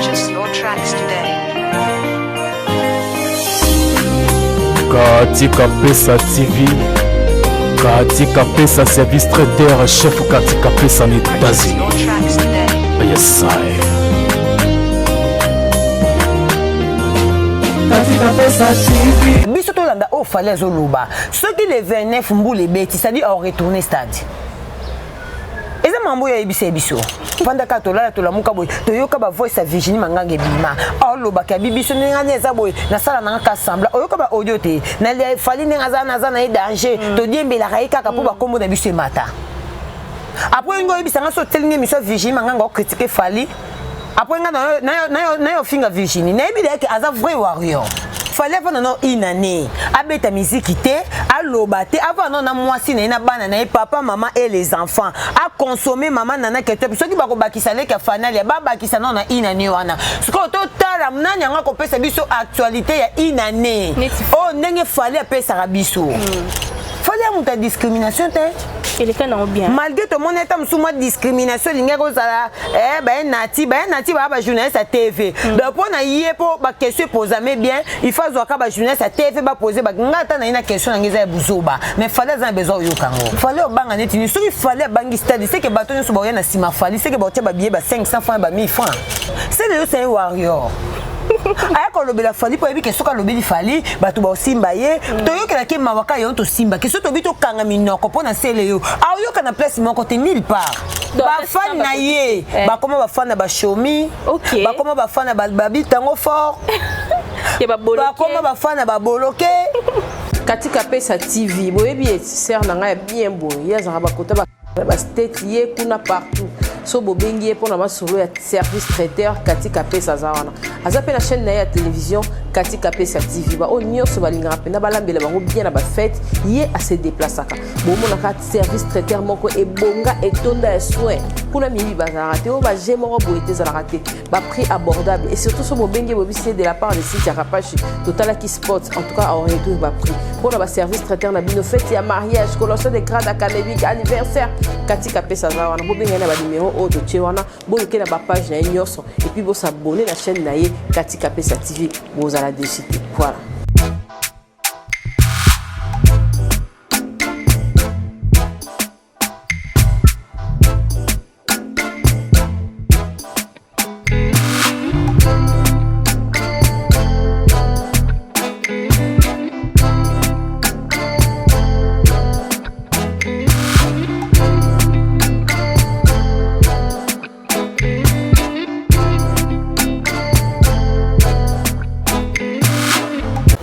Purchase your tracks today. Katika Pesa TV, Katika Pesa service traiteur chef Katika Pesa na Purchase États-Unis. your tracks today. Yes, I. Biso tolanda oyo Fally azoloba. Soki le 29 mbula ebeti, c'est-à-dire aretourne stade. Eza mambo oyo ayebisa ye biso. Vanda kaka, tolala, tolamuka boye, toyoka bavoice ya Virginie Manganga ebima, aolobaka yabi biso ndenge ani eza boye, nasala nanga ka sembla. Oyoka ba audio te na Fally ndenge aza, naza na ye danger, todiembelaka ye kaka mpo bakombo na biso emata. Après olingi oyebisanga so otelingi émission ya Virginie Manganga ocritiquer Fally, après nga nayo ofinga Virginie. Nayebi deyake aza vrai warrior. Fally avanda no une année, abeta miziki te, aloba te, avanda no na mwasi na ye na bana na ye, papa, mama et les enfants, aconsommer mama nana ketchup. Soki bakobakisa leki ya fanalia, babakisa no na une année wana. Sikoyo totala nani yango akopesa biso actualité ya une année oyo ndenge Fally apesaka biso. Fally ya moto ya discrimination te. Eleka nango bien. Malgré tomoni ata mosusu mwa discrimination elingaki kozala, baye nati, baye nati, baya bajournaliste ya TV. Donc mpo na ye, mpo baquestion eposame bien, il faut azwaka bajournaliste ya TV bapose. Nga ata na ye na question nange eza ya buzoba, mais Fally aza na besoin oyoka yango. Fally obanga neti nini? Soki Fally abangi stade, seke bato nyonso baoya na nsima Fally, seke baotia babillet ba 500 francs, ba 1000 francs. Sele yo c'est warrior, aya kolobela Fally mpo ayebi ke soki alobeli Fally, bato baosimba ye. Toyokelaki mawa kaka yo, tosimbaki. Soki tobi tokanga minoko mpo na sele yo, aoyoka na place moko te, nulle part. Bafani na ye bakoma bafani na bashomi, bakoma bafani na babitango fort, bakoma bafani na baboloke. Katika Pesa TV, boyebi ye, sœur na ngai ya bien boye. Ye azalaka bakota bastate, ye kuna partout. So bobengi ye mpona masolo ya service traiteur, Katika Pesa aza wana. Aza mpe na chaîne na ye ya télévision, Katika Pesa TV. Baoyo nyonso balingaka mpenza balambela bango bien na bafête, ye ase déplaçaka. Bomonaka service traiteur moko ebonga, etonda ya soin kuna. Miyibi bazalaka te, oyo baje moko boye te ezalaka te. Baprix abordable et surtout so bobengi ye, bobisi ye de la part de site ya Kapashi, totalaki spot. En tout cas aoréduire baprix mpona baservice traiteur na bino, fête ya mariage, collation de grade académique, anniversaire. Katika Pesa aza wana. Bobengai na banimero oyo totie wana, boluke na bapage na ye nyonso et puis bos'abonner na chaîne na ye, Katika Pesa TV. Bozala déçus te. Voilà.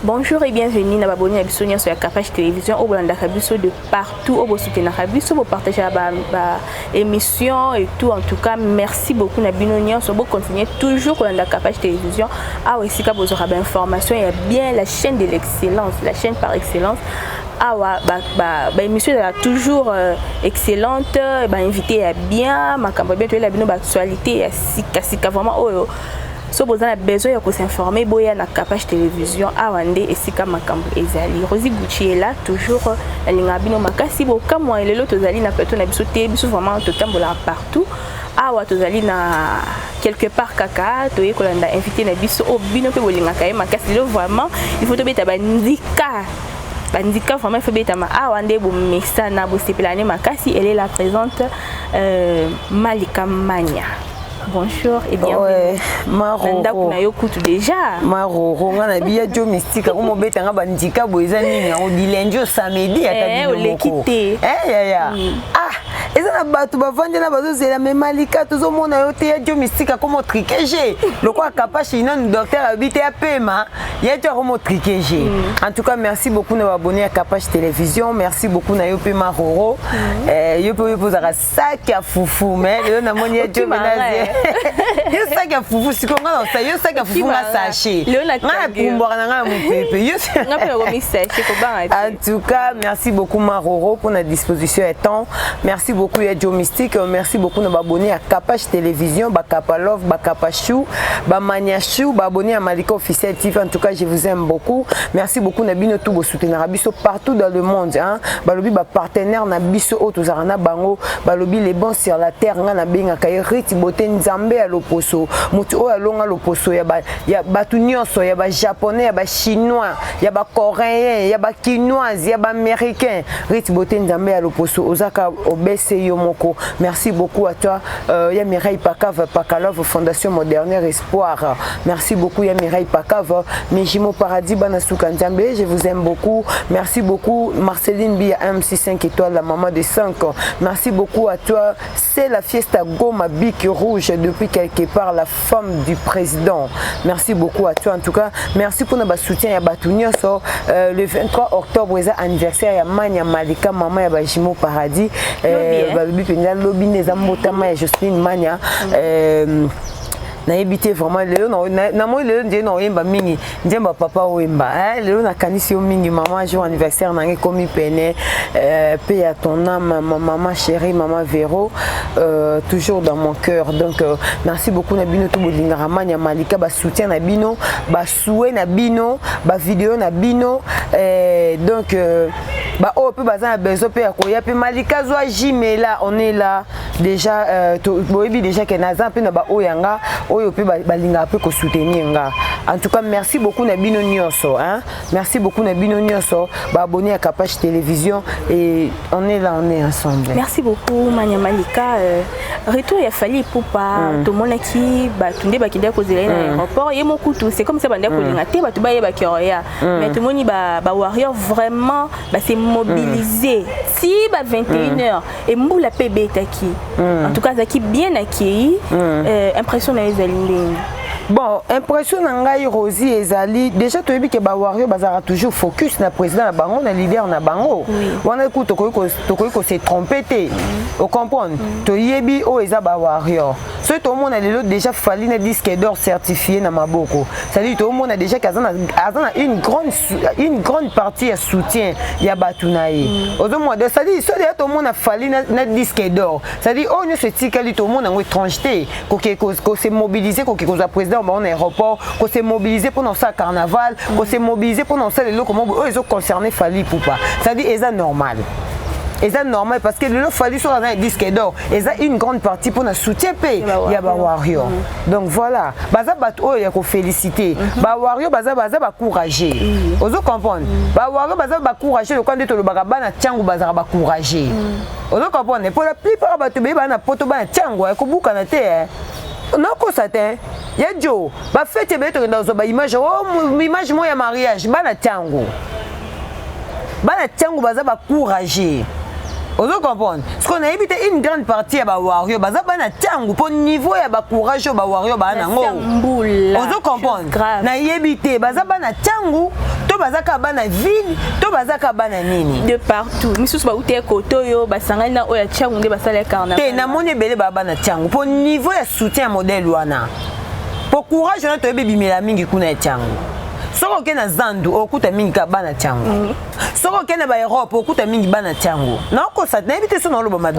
Bonjour et bienvenue na baboni na biso nyonso ya Capage Télévision oyo bolandaka biso de partout, oyo bosoutenaka biso, bopartageaka ba émission et tout. En tout cas, merci beaucoup na bino nyonso. Bocontinue toujours kolanda Capage Télévision, awa esika bozwaka bainformation ya bien, la chaîne de l'excellence, la chaîne par excellence. Awa baémission ezalaka toujours excellente, bainvité ya bien, makambo ya bien, toyela bino baactualité ya sikasika vraiment. Oyo so boza na besoin ya kos'informer, boya na Capage Télévision, awa nde esika makambo ezali. Rosi Gucci ela toujours nalingaka bino makasi. Bokamwa, lelo tozali na plateau na biso te. Biso vraiment totambolaka partout. Awa tozali na quelque part kaka, toye kolanda invité na biso oyo bino mpe bolingaka ye makasi. Lelo vraiment il faut tobeta bandika, bandika vraiment il faut betama awa nde bomesana, bosepela ne makasi. Elle est la présente, Malika Mania. Bonjour et bienvenue. Ouais, Na ndako na yo kutu déjà. Maroro, nga na biya jo mystique ako mobetanga bandika boye, eza nini yango du lundi au samedi ata bino oleki moko. te. Yaya, ah, eza na bato bavandi na bazozela me Malika, tozomona yo te. Ya jo mystique akoma otrikege lokola Kapashi nanu docteur alobi te apema ye to akoma otrikege. En tout cas, merci beaucoup na baabonné ya Kapashi Télévision. Merci beaucoup na yo mpe Maroro. Yo mpe, oyo mpe ozalaka sac ya fufu, mais lelo namoni ye jo Okimaka, menaze yo sac ya fufu. Sikoyo nga na yo sac ya fufu, nga sachet, Lelo nga natangi yo. napumbwaka na nga na mopepe yo. Nga mpe nakomi sachet, kobanga En te. tout cas, merci beaucoup Maroro pour la disposition et temps. Merci beaucoup. beaucoup ya Joe Mystique, merci beaucoup na baabonné ya Capache Télévision, bakapa Love, bakapa Chou, bamania Chou, baabonné ya Malika Officiel TV. En tout cas, je vous aime beaucoup. Merci beaucoup na bino tout bosoutenaka biso partout dans le monde, hein. Balobi bapartenaire na biso oyo tozalaka na bango, balobi les bons sur la terre. Nga nabengaka ye Riti Bote, Nzambe ya loposo, motu oyo alonga loposo ya bato nyonso, ya Bajaponais, ya Bachinois, ya Bacoréen, ya Bakinoise, ya Baaméricain. Riti Bote, Nzambe ya loposo, ozaka obese yo moko. Merci beaucoup à toi, ya Mireille Pakave, Pakalove Fondation Moderne Espoir. Merci beaucoup ya Mireille Pakave, Mijimo Paradis, bana suka Nzambe, je vous aime beaucoup. Merci beaucoup Marceline Bia, MC 5 étoiles, la maman de 5. Merci beaucoup à toi, c'est la fiesta Goma Bic Rouge depuis quelque part, la femme du président. Merci beaucoup à toi. En tout cas, merci pour notre soutien ya bato nyonso. Le 23 octobre eza anniversaire ya Mania Malika, mama ya Bajimo Paradis. Balobi mpenza lobi nde eza mbotama ya Joseline Mania. Nayebi te vraiment, lelo namoni lelo nde na oyemba mingi nzembo ya papa Oyemba. Lelo nakanisi yo mingi, mama. Jour anniversaire na ngai ekomi pene, pe ya ton âme, ma maman chérie, mama Véro, toujours dans mon cœur. Donc merci beaucoup na bino to bolingaka Mania Malika, basoutien na bino, basouhait na bino, bavideo na bino. Donc baoyo mpe baza na besoin mpe ya koya mpe Malika zwa jimela, on est là déjà. Boyebi déjà ke naza mpe na baoyo ya nga oyo mpe balingaka mpe kosoutenir nga. En tout cas, merci beaucoup na bino nyonso, hein? Merci beaucoup na bino nyonso baabonné ya Capache Télévision, et on est là, on est ensemble. Merci beaucoup Mania Malika. Retour ya Fally Ipupa, tomonaki bato nde bakendaki kozela ye na aéroport. Ye mokutu, c'est comme ça bandaki kolinga te bato bayebaki oya, mais tomoni bawarrior vraiment base mobiliser ti ba 21 heures e mbula mpe ebetaki. En tout cas, azalaki bien accueilli. Impression na yo ezali ndenge? Bon, impression na ngai, Rosie, ezali déjà toyebi ke bawario bazalaka toujours focus na président na bango, na leader na bango. Wana ku tokoki kose tromper te, ocomprendre. Toyebi oyo eza bawario. Soki tomona lelo déjà Fally na disque d'or certifié na maboko, c'est-à-dire tomona déjà ke aza na une grande partie ya soutien ya bato na ye. Ozomona, c'est-à-dire so deja tomona Fally na disque d'or, c'est-à-dire oyo nyonso etikali, tomona yango étrange te koke kose mobiliser, koke kozwa président bango na aéroport, kose mobiliser mpona kosala carnaval, kose mobiliser mpona kosala eloko moko oyo ezoconcerne Fally Ipupa. C'est-à-dire eza normal, eza normal, parce que lelo Fally soki aza na disque d'or, eza une grande partie mpona soutien mpe ya bawario. Donc voilà, baza bato oyo ya koféliciter. Bawario baza bacourage, ozo comprendre. Bawario baza bacourage, lokola nde tolobaka bana ntiango bazalaka bacourage, ozo comprendre. Po la plupart ya bato beye baa na poto, bana ntiango ekobukana te, nakosa te ya jo bafete ebele tokenda kozwa baimage, o image moko ya mariage, bana ntiango, bana ntiango baza bacourage, ozo comprendre. Parce que nayebi te, une grande partie ya bawario baza bana ntiango, mpo niveau ya bacourage oyo bawario baa nango, ozo comprendre, nayebi te baza bana ntiango to baza kaka bana ville to baza kaka bana nini. De partout, misusu bauti kote oyo basangani na oyo ya ntiango nde basala carnaval. Te, namoni ebele baa bana ntiango, mpo niveau ya soutien ya modèle wana, mpo courage wana toyebi ebimela mingi kuna ya ntiango. Soki okei na zandu, okuta mingi kaka bana ntiango. Soki okei na baEurope, okuta mingi bana ntiango. Naokosa, nayebi te so naoloba mabe.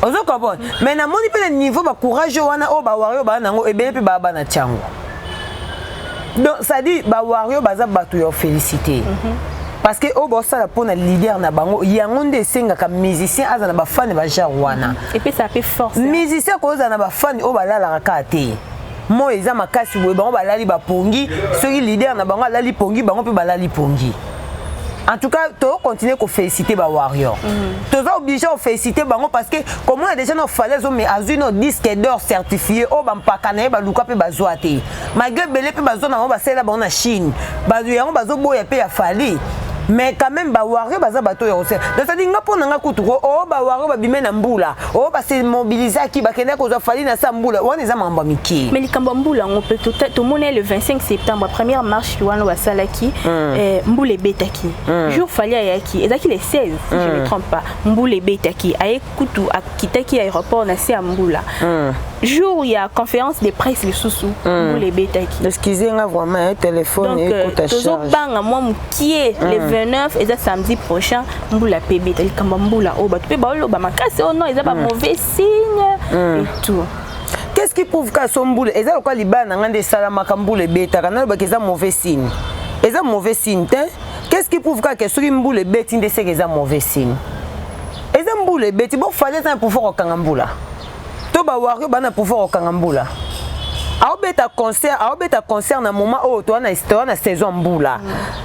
Ozo comprendre. Mais namoni mpe na niveau bacourage wana oyo bawario baa nango, ebele mpe baa bana ntiango. Donc c'est-à-dire bawario baza bato ya félicité, parce que oyo baosala mpona leader na bango, yango nde esengaka musicien aza na bafani bagenre wana. Epesaka mpe force. Musicien kozala na bafani oyo balalaka kaka te. Moi eza makasi boye, bango balali bapongi. Soki leader na bango alali pongi, bango mpe balali pongi. En tout cas, tocontinue koféliciter bawarrior. Toza obligé koféliciter bango, parce que komona déjà no Fally azwi no disque d'or certifié oyo bampaka na ye baluka mpe bazwa te, malgré ebele mpe bazwa na bango, basalela bango na Chine, yango bazoboya mpe ya Fally. Mais quand même, bawario baza bato oyo kosala. Donc c'est-à-dire nga, mpo na nga kutu, oyo bawario babime na mbula, oyo base mobilisaki, bakendaki kozwa Fally na sa mbula wana, eza makambo ya mike. Mais likambo ya mbula yango mpe, tomoni le 25 septembre, première marche wana basalaki, mbula ebetaki. Jour Fally ayaki, ezalaki le 16 si je me trompe pas, mbula ebetaki, aye kutu akitaki aéroport na se ya mbula. Jour ya conférence de presse lisusu, mbula ebetaki. Excusez nga vraiment, téléphone Donc ekota charge. Tozobanga mwa mokie, le 29 eza samedi prochain, mbula mpe ebeta. Likambo ya mbula oyo, bato mpe baoloba makasi oyo non, eza bamauvais signe et tout. Qu'est-ce qui prouve ka so mbula eza lokola libala na ngai nde esalamaka, mbula ebetaka, nalobaki eza mauvais signe? Eza mauvais signe te. Qu'est-ce qui prouve kaka soki mbula ebeti nde seke eza mauvais signe? Eza mbula ebeti bo, Fally eza na pouvoir kokanga mbula to bawario baa na pouvoir kokanga mbula? Aobeta concert, aobeta concert na moment oyo toa na saison mbula,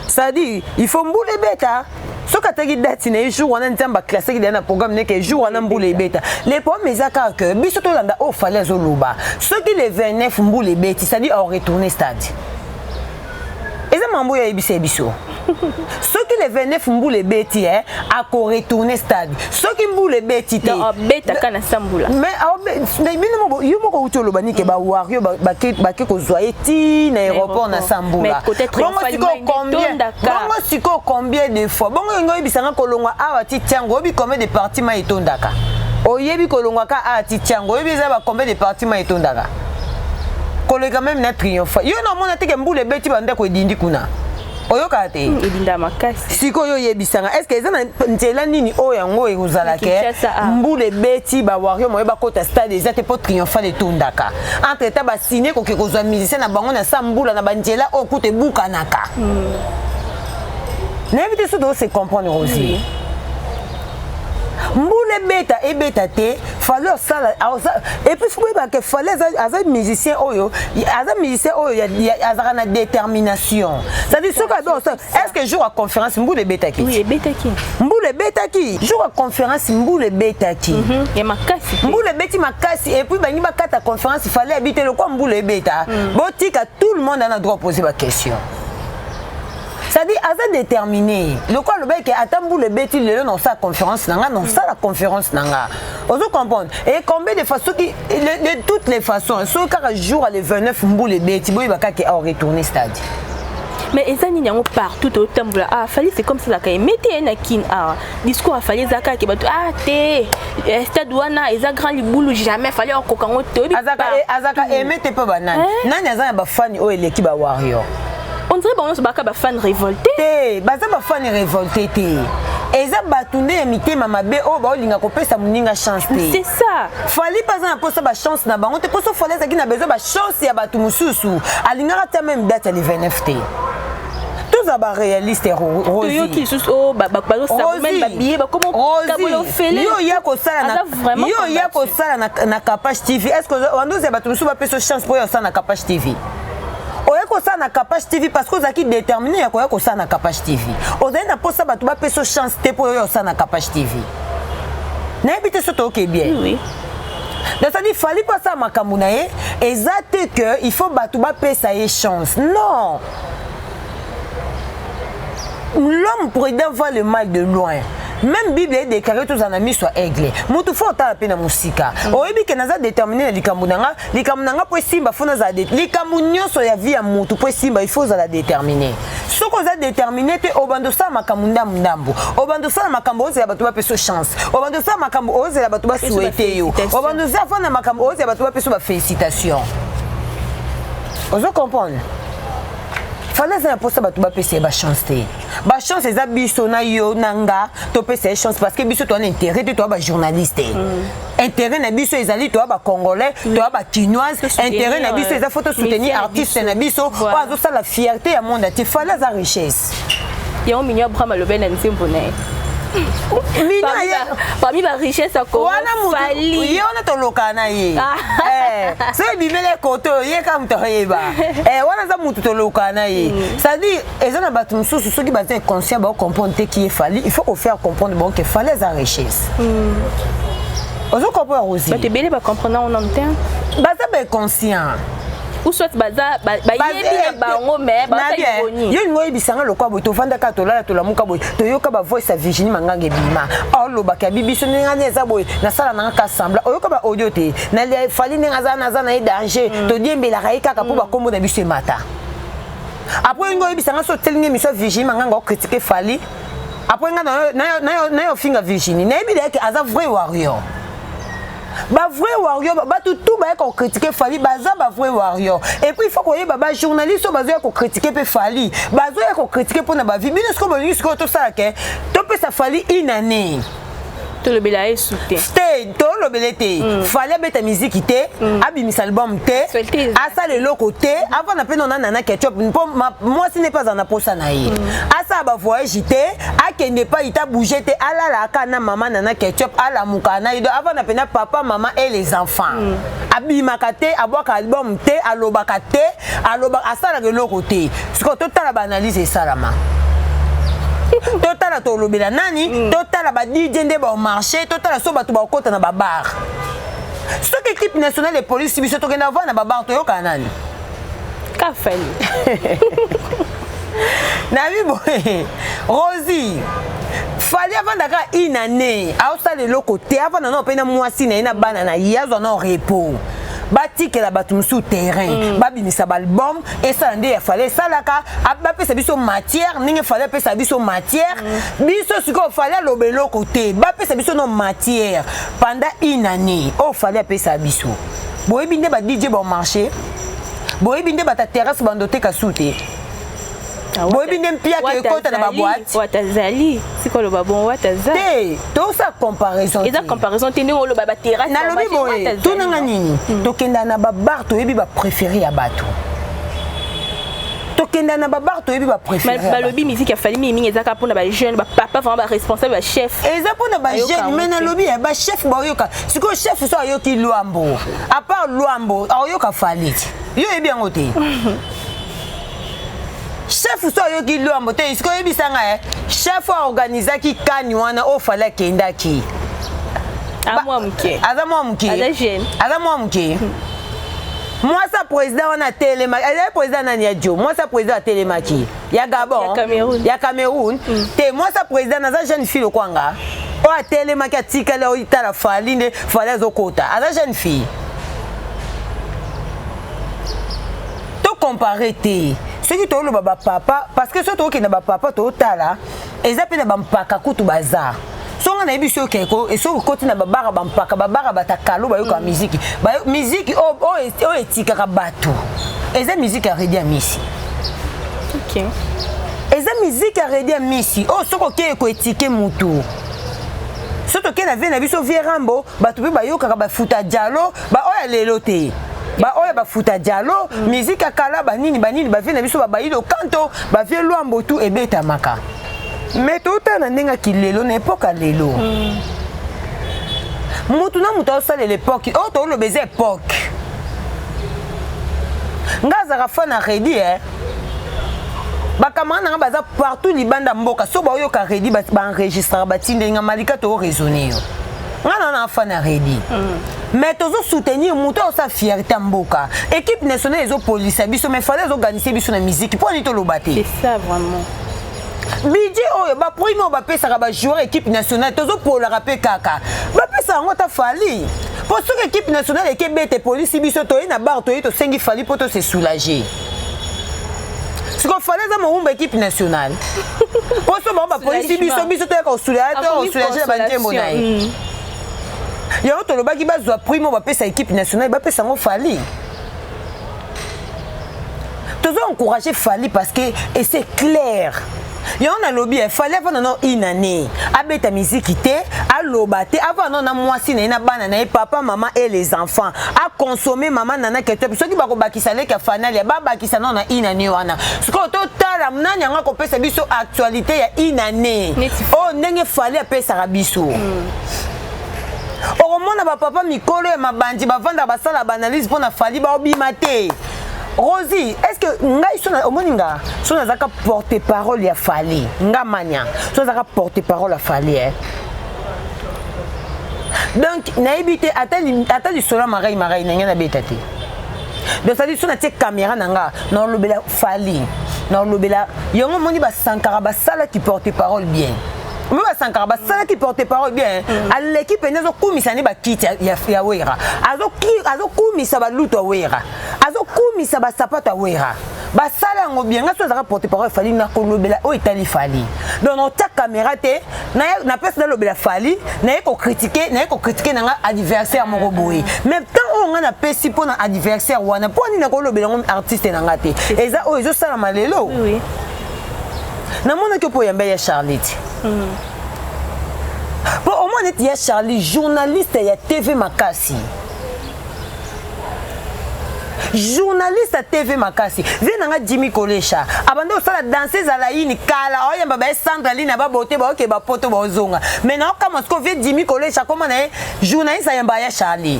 c'est-à-dire il faut mbula ebeta. Soki ataki date na ye, jour wana Nzambe aclassaki deya na programme neke jour wana mbula ebeta. Le problème eza kaka ke biso tolanda oyo Fally azoloba. Soki le 29 mbula ebeti, c'est-à-dire aoretourne stade. Eza mambo oyo ayebisa ye biso. Soki le 29 mbula ebeti, akoretourne stade. Soki mbula ebeti te, Abetaka na sa mbula. Mais bino yo moko outi oloba nike bawario bake kozwa ye ti na aéroport na sa mbula. Bongo sikoyo combien de fois? Bongo yongo oyebisanga, kolongwa awa ti Tiango, oyebi combien de partie mai etondaka? Oyebi kolongwa ka awa ti Tiango, oyebi eza ba combien de partie mai etondaka koleka même na Triomphe? Yo na omona teke mbula ebeti, bandako edindi kuna, oyokaka te? Edinda makasi. Sikoyo oyebisanga, est ce que eza na nzela nini oyo yango ekozala ke mbula ebeti, bawario moye bakota stade eza te, mpo Triomphal etondaka? Entre temps basine koke kozwa musicien na bango na sa mbula na banzela oyo kuta ebukanaka. Nayebi te so tose comprendre, Rosie. Mbula ebeta, ebeta te, Fally osala. Et puis boyebaka Fally aza musicien oyo, aza musicien oyo azalaka na détermination, c'est-à-dire soki abe osala. Est ce que jour ya conférence mbula ebetaki? Oui, ebetaki. Mbula ebetaki jour ya conférence, mbula ebetaki. Ya makasi. Mbula ebeti makasi et puis bangi bakata conférence. Fally abi te, lokwa mbula ebeta, botika, tout le monde ana droit poser baquestion. C'est-à-dire aza déterminé. Lokola alobaki ata mbula ebeti lelo, na osala conférence na nga, na osala conférence na nga. Ozo comprendre? Et combien de fois, soki de toutes les façons, soki kaka jour le 29 mbula ebeti, boyeba kaka aoretourner stade. Mais eza nini yango? Partout totambola, ah, Fally, c'est comme ça ezalaka emete ye na Kine. Ah, discours afali eza kaka bato, ah te, stade wana eza grand libulu, jamais Fally akoka yango te. Azaka aime te mpo banani? Nani aza na bafani oyo eleki bawarrior? On dirait bango nyonso baka bafan révolté. Te, baza bafani révolté te. Eza bato nde ya mitema mabe oyo baolinga kopesa moninga chance te. C'est ça. Fally mpe aza na mposa bachance na bango te. Mposo Fally azalaki na besoin bachance ya bato mosusu, alingaka te même date ya le 29 te. Tozala baréaliste. Toyoki lisusu oyo bazosabomene babillet bakomokabola ofele. Yo oya kosala na Capage TV, est ce que wanda ozala bato mosusu bapesa chance mpo oyo osala na Capage TV? Oya kosala na Capage TV parce que ozalaki déterminé ya koya kosala na Capage TV. Ozali na mposa bato bapesa chance te mpo oyo osala na Capage TV. Nayebi te so toyoke bien. Oui. Donc c'est-à-dire Fally mpo asala makambo na ye, eza te que il faut bato bapesa ye chance, non. L'homme prudent voit le mal de loin. Même Bible edéclaré tozala na miso ya aigle. Motu fo otala mpe na mosika. Oyebi ke naza déterminé na likambo na nga, likambo na nga mpo esimba, fo nazala. Likambo nyonso ya vie ya motu mpo esimba, il faut ozala déterminé. Soki oza déterminé te, obanda osala makambo ndambu ndambu, obanda osala makambo ozela bato bapesa chance, obanda osala makambo ozela bato basouhaite yo, obanda ozala fanda makambo ozela bato bapesa bafélicitation. Ozo comprendre? Fally aza na mposa bato bapesa ye bachance te. Bachance eza biso na yo na nga topesa ye chance, parce que biso toza na intérêt te, toza bajournaliste. Intérêt na biso ezali toza bacongolais, toza bakinoise. Intérêt na biso eza fo tosoutenir artiste na biso oyo azosala fierté ya monde entier. Fally aza richesse. Yango Mignon Abraham alobi na nzembo na ye: parmi barichesse ya Congo, Fally. Ye wana tolokana na ye. So ebimeli ekote oyo, ye kaka moto akoyeba wana aza motu tolokana na ye. C'est-à-dire eza na bato mosusu, soki baza inconscient, baocomprendre te ki ye Fally. Il faut kofaire comprendre bango ke Fally aza richesse. Ozo comprendre, Rosi? Bato ebele bacomprendre ngo nanu te. Baza bainconscient. Ou soit baza bayebi na bango, mais baza. Yo lingo oyebisanga lokwa boye, tovandaka, tolala, tolamuka boye, toyoka bavoice ya Virginie Manganga ebima, aolobaka yabi biso ndenge ani eza boye, nasala nanga ka sembla. Oyoka ba audio te Fally ndenge aza, naza na ye danger, todiembelaka ye kaka mpo bakombo na biso emata. Après olingi oyebisanga so otelingi émission ya Virginie Manganga ocritique Fally, après nga nayo ofinga Virginie. Nayebi deyake aza vrai warrior. Ba vrai warrior, bato tout baya kocritiquer Fally, baza ba vrai warrior. Et puis il faut koyeba, ba journaliste oyo bazoya kocritiquer mpe Fally, bazoya kocritiquer mpona ba vues. Bino sikoyo bolingi sikoyo tosala ke topesa Fally une année. Tolobela ye su te. Te, tolobele te. Fally abeta miziki te, abimisa album te, Actualité eza. Asala eloko te, avanda mpe nona Nana Ketchup, mpo mwasi ne mpe azala na posa na ye. Asala bavoyage te, akende epai te, abouge te, alalaka na mama Nana Ketchup, alamuka na ye. Donc avanda mpena papa, mama et les enfants. Abimaka te, abwaka album te, alobaka te, aloba, asalaka eloko te. Sikoyo totala baanalyse esalama, totala tolobela nani, totala ba DJ nde baomarché, totala so bato bakota na babar. Soki équipe nationale epolisi biso, tokende avanda na babar, toyokana nani? Ka Fally. Nayebi boye, Rosi, Fally avandaka une année, aosala eloko te, avanda nao mpe na mwasi na ye na bana na ye, azwa nao repos, batikela bato mosusu terrain, babimisa baalbum, esala nde ya Fally esalaka, bapesa biso matière ndenge Fally apesa biso matière. Biso sikoyo, Fally aloba eloko te, bapesa biso no matière pendant une année oyo Fally apesa biso. Boyebi nde ba DJ baomarché, boyebi nde bata terrasse bandoteka su te, boyebi nde mpiaka ekota na baboite. Watazali sikoloba bon, wataza. Te, tosala comparaison. Eza comparaison te, ndenge oloba baterrasse. Nalobi boye, tunanga nini? Tokenda na babar, toyebi bapréféré ya bato. Tokenda na babar, toyebi bapréféré. Balobi musique ya Fally mingimingi ezaka mpona bajeune, bapapa, vraiment baresponsable, bachef. Eza mpona bajeune, mais nalobi ya bachef baoyoka. Sikoyo chef so ayoki Lwambo, à part Lwambo aoyoka Fally te? Yo oyebi yango te. Chef so ayoki Lwambo te. Sikoyo oyebisanga, e chef aorganizaki kani wana oyo Fally akendaki? Mwa moke. Aza mwa moke. Aza jeune. Aza mwa moke. Mwasi ya président wana atelemaki, azali président nani ya dio? Mwasi ya président atelemaki ya Gabon. Ya Cameroun. Ya Cameroun te. Mwasi ya président naza jeune fille lokwanga oyo atelemaki, atikali oyitala Fally nde Fally azokota, aza jeune fille. Tocompare te. Soki toloba bapapa, parce que soki tokokende bapapa, totala eza mpe na bampaka kutu baza. So nga nayebi soki soki okoti na babara, bampaka, babara batakalo, bayoka miziki, miziki oyo etikaka bato eza miziki ya Reddy Amisi. Eza miziki ya Reddy Amisi oyo soki okeye koetike mutu. So tokei na vie na biso, vie Rambo, bato mpe bayokaka bafuta dialo, baoyo ya lelo te, baoyo bafuta dialo, miziki ya kala, banini banini, bavie na biso babayido kanto, bavie Lwambo, tu ebetamaka. Mais totala na ndenge aki lelo, na époque ya lelo, mutu na mutu aosalela époque oyo tooloba eza époque. Nga azalaka fan na Reddy, eh. Bacamarade na nga baza partout libanda mboka, so baoyoka Reddy, baenregistraka, batindeli nga. Malika, tooraisonne yo, nga na fan na Reddy, mais tozosoutenir moto aosala fierté ya mboka. Équipe nationale ezopolisa biso, mais Fally azoganise biso na musique. Mpo nini toloba te? C'est ça vraiment. Budget oyo, baprime oyo bapesaka bajoueur équipe nationale, tozopolaka mpe kaka bapesaka yango ata Fally. Mpo soki équipe nationale ekebete, polisi biso, toye na bar, toye tosengi Fally mpo tose soulager. Siko Fally aza mowumba équipe nationale, mpo so bango bapolisi biso, biso toyaka kosoulager na banzembo na ye. Yango tolobaki bazwa prime oyo bapesa équipe nationale, bapesa yango Fally. Tozo encourager Fally parce que, et c'est clair, yango nalobi, Fally avanda no une année, abeta miziki te, aloba te, avanda no na mwasi na ye na bana na ye, papa, mama et les enfants, aconsommer mama Nana Ketchup. Soki bakobakisa leki ya fanali, babakisa nano na une année wana. Sikoyo totala nani yango akopesa biso actualité ya une année oyo ndenge Fally apesaka biso. Okomona bapapa mikolo ya mabandi bavandaka, basala baanalyse mpo na Fally, baobima te. Rosie, est ce que ngai so omoni nga so nazalaka porte parole ya Fally? Nga mania so nazalaka porte parole ya Fally, eh? Donc nayebi te, ata lisolo ya marai marai na ngai nabeta te. Donc c'est-à-dire so natie caméra na nga, naolobela Fally, naolobela yango. Omoni basankara basalaki porte parole bien, omi basankara basalaki porte parole bien. Aleki mpenza, azokumisa nde bakiti ya Wera, azokumisa balutu ya Wera, azokumisa basapato ya Wera. Basala yango bien. Nga so azalaka porte parole Fally, nakolobela oyo etali Fally. Donc naotya caméra te, napesi nalobela Fally, naye kocritiquer, naye kocritiquer na nga adversaire moko boye. Mais tant oyo nga napesi mpo na adversaire wana, mpo nini nakolobela yango artiste na nga te? Eza oyo ezosalama lelo. Namonaki mpo oyamba ya Charlotte, mpo omona neti ya Charlie, journaliste ya TV makasi, journaliste ya TV makasi. Vie na nga Jimmy Kolesha abandi kosala danse, ezala yini kala, aoyamba baye Sandra Lina, babote baoke bapoto baozonga. Mais naokama siko vie Jimmy Kolesha akoma na ye journaliste, ayamba ya Charlie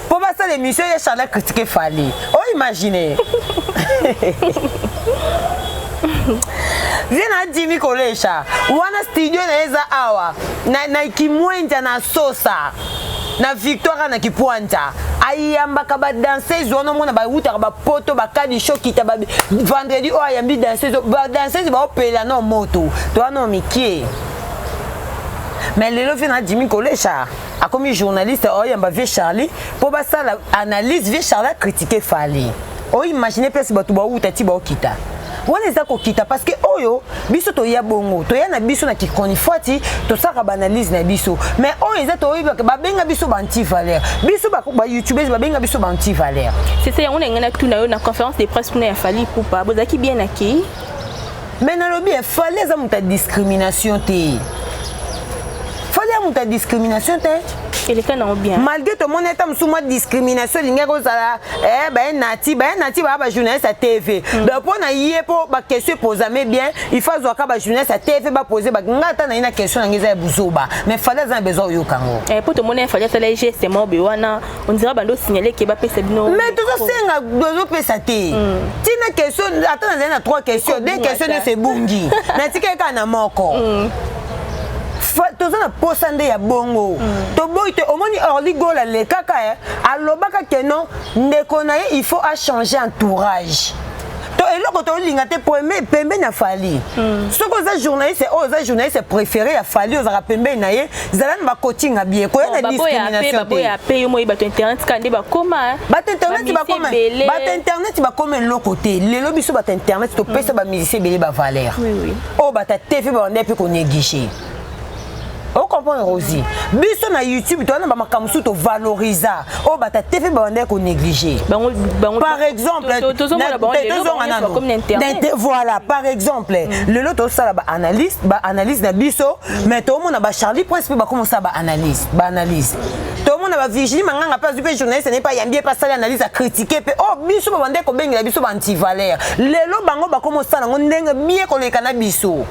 mpo basala émission ya Charlie acritiquer Fally. Oimagine vie na Jimmy Kolesha wana, studio na ye eza awa na Kimwenza, na Sosa, na Victoire, na Kipwanta. Ayambaka badanseuse wana, omona bawutaka bapoto, bakadi shokita. Vendredi oyo ayambi danseuse, badanseuse baopela no moto to wana mikie. Mais lelo vie na Jimmy Kolesha akomi journaliste, oyamba vie Charlie mpo basala analyse, vie Charlie acritiquer Fally. Oimagine place bato bauta ti baokita wana, eza kokita, parce que oyo biso toya bongo, toya na biso na kichronifuati, tosalaka baanalyse na biso. Mais oyo eza toyebaka, babenga biso baantivaleur, biso bayoutubeurs babenga biso baantivaleur. C'est ça, yango na ngai natuna yo: na conférence de presse kuna ya Fally Ipupa, bozalaki bien akei? Mais nalobi, Fally eza moto ya discrimination te. Fally ya moto ya discrimination te. Eleka nango bien. Malgré tomoni ata mosusu mwa discrimination elingaki kozala, baye nati, baye nati, baya bajournaliste ya TV. Donc mpo na ye, mpo baquestion eposame bien, il faut azwaka bajournaliste ya TV bapose. Nga ata na ye na question na ngai eza ya buzoba, mais Fally aza na besoin oyoka yango. Mpo tomoni Fally asala geste moko boye wana, on dirait bando signale ke bapesa bino. Mais tozosenga, tozopesa te. Ntina question, ata nazali na trois questions, deux questions nyonso ebungi, natikali kaka na moko. Toza na posa nde ya bongo, toboyi te. Omoni Orly Gol alekaka, alobaka ke non, ndeko na ye, il faut achanger entourage. To eloko tolinga te pembeni ya Fally. Soki oza journaliste oyo oza journaliste préféré ya Fally, ozalaka pembeni na ye, zala na bakotinga bien, koya na discrimination te. Mpe yo moyi, bato internet kaka nde bakoma. Bato internet bakoma, bato internet bakoma eloko te. Lelo biso bato internet topesa bamusicien ebele bavaleur oyo bato ya TV babanda mpe konégliger. Ocomprendre, Rosi? Biso na YouTube toza na bamakambo mosusu tovalorisa oyo bato ya TV babandaki konégliger. Par exemple, tozonga nano, voilà, par exemple lelo tozosala baanalyse, baanalyse na biso, mais toomona bacharlie Prince mpe bakoma osala baanalyse, baanalyse. Tomona bavirginie Manganga mpe azwi mpe journaliste naye mpe ayambi ye mpe asali analyse, acritiquer mpe oyo biso babandaki kobengela biso baantivaleur. Lelo bango bakoma osala yango ndenge bien koleka na biso,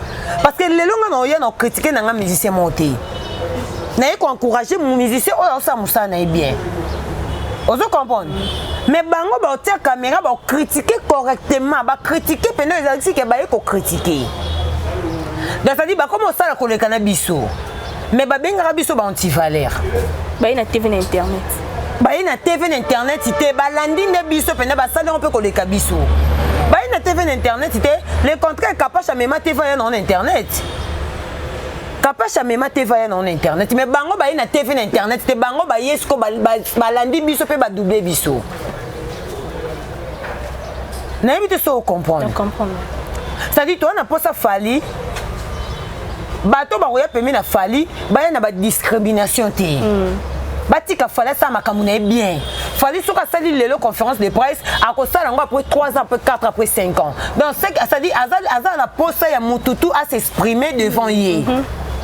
parce que lelo nga na oya na ocritiquer na nga musicien moko te, naye koencourager musicien oyo aosala mosala na ye bien. Ozo comprendre? Mais bango baotia caméra, baocritiquer correctement, bacritiquer mpena ezalaki ke baye kocritiquer. Donc c'est-à-dire bakoma osala koleka na biso, mais babengaka biso baantivaleur. Baye na TV, na internet. Baye na TV, na internet te, balandi nde biso mpena, basali yango mpe koleka biso. Baye na TV, na internet te, le contraire, Kapache amema TV aya na internet, Kapache amema TV aya na internet. Mais bango baye na TV, na internet te. Bango baye siko balandi biso mpe badoubler biso. Nayebi te so ocomprendre. C'est-à-dire toza na mposa Fally, bato bakoya pembeni na Fally baya na badiscrimination te. Batika Fally asala makambo na ye bien. Fally soki asali lelo conférence de presse, akosala yango après 3 ans, après 4, après 5 ans. Donc c'est-à-dire aza na posa ya mututu as'exprimer devant ye.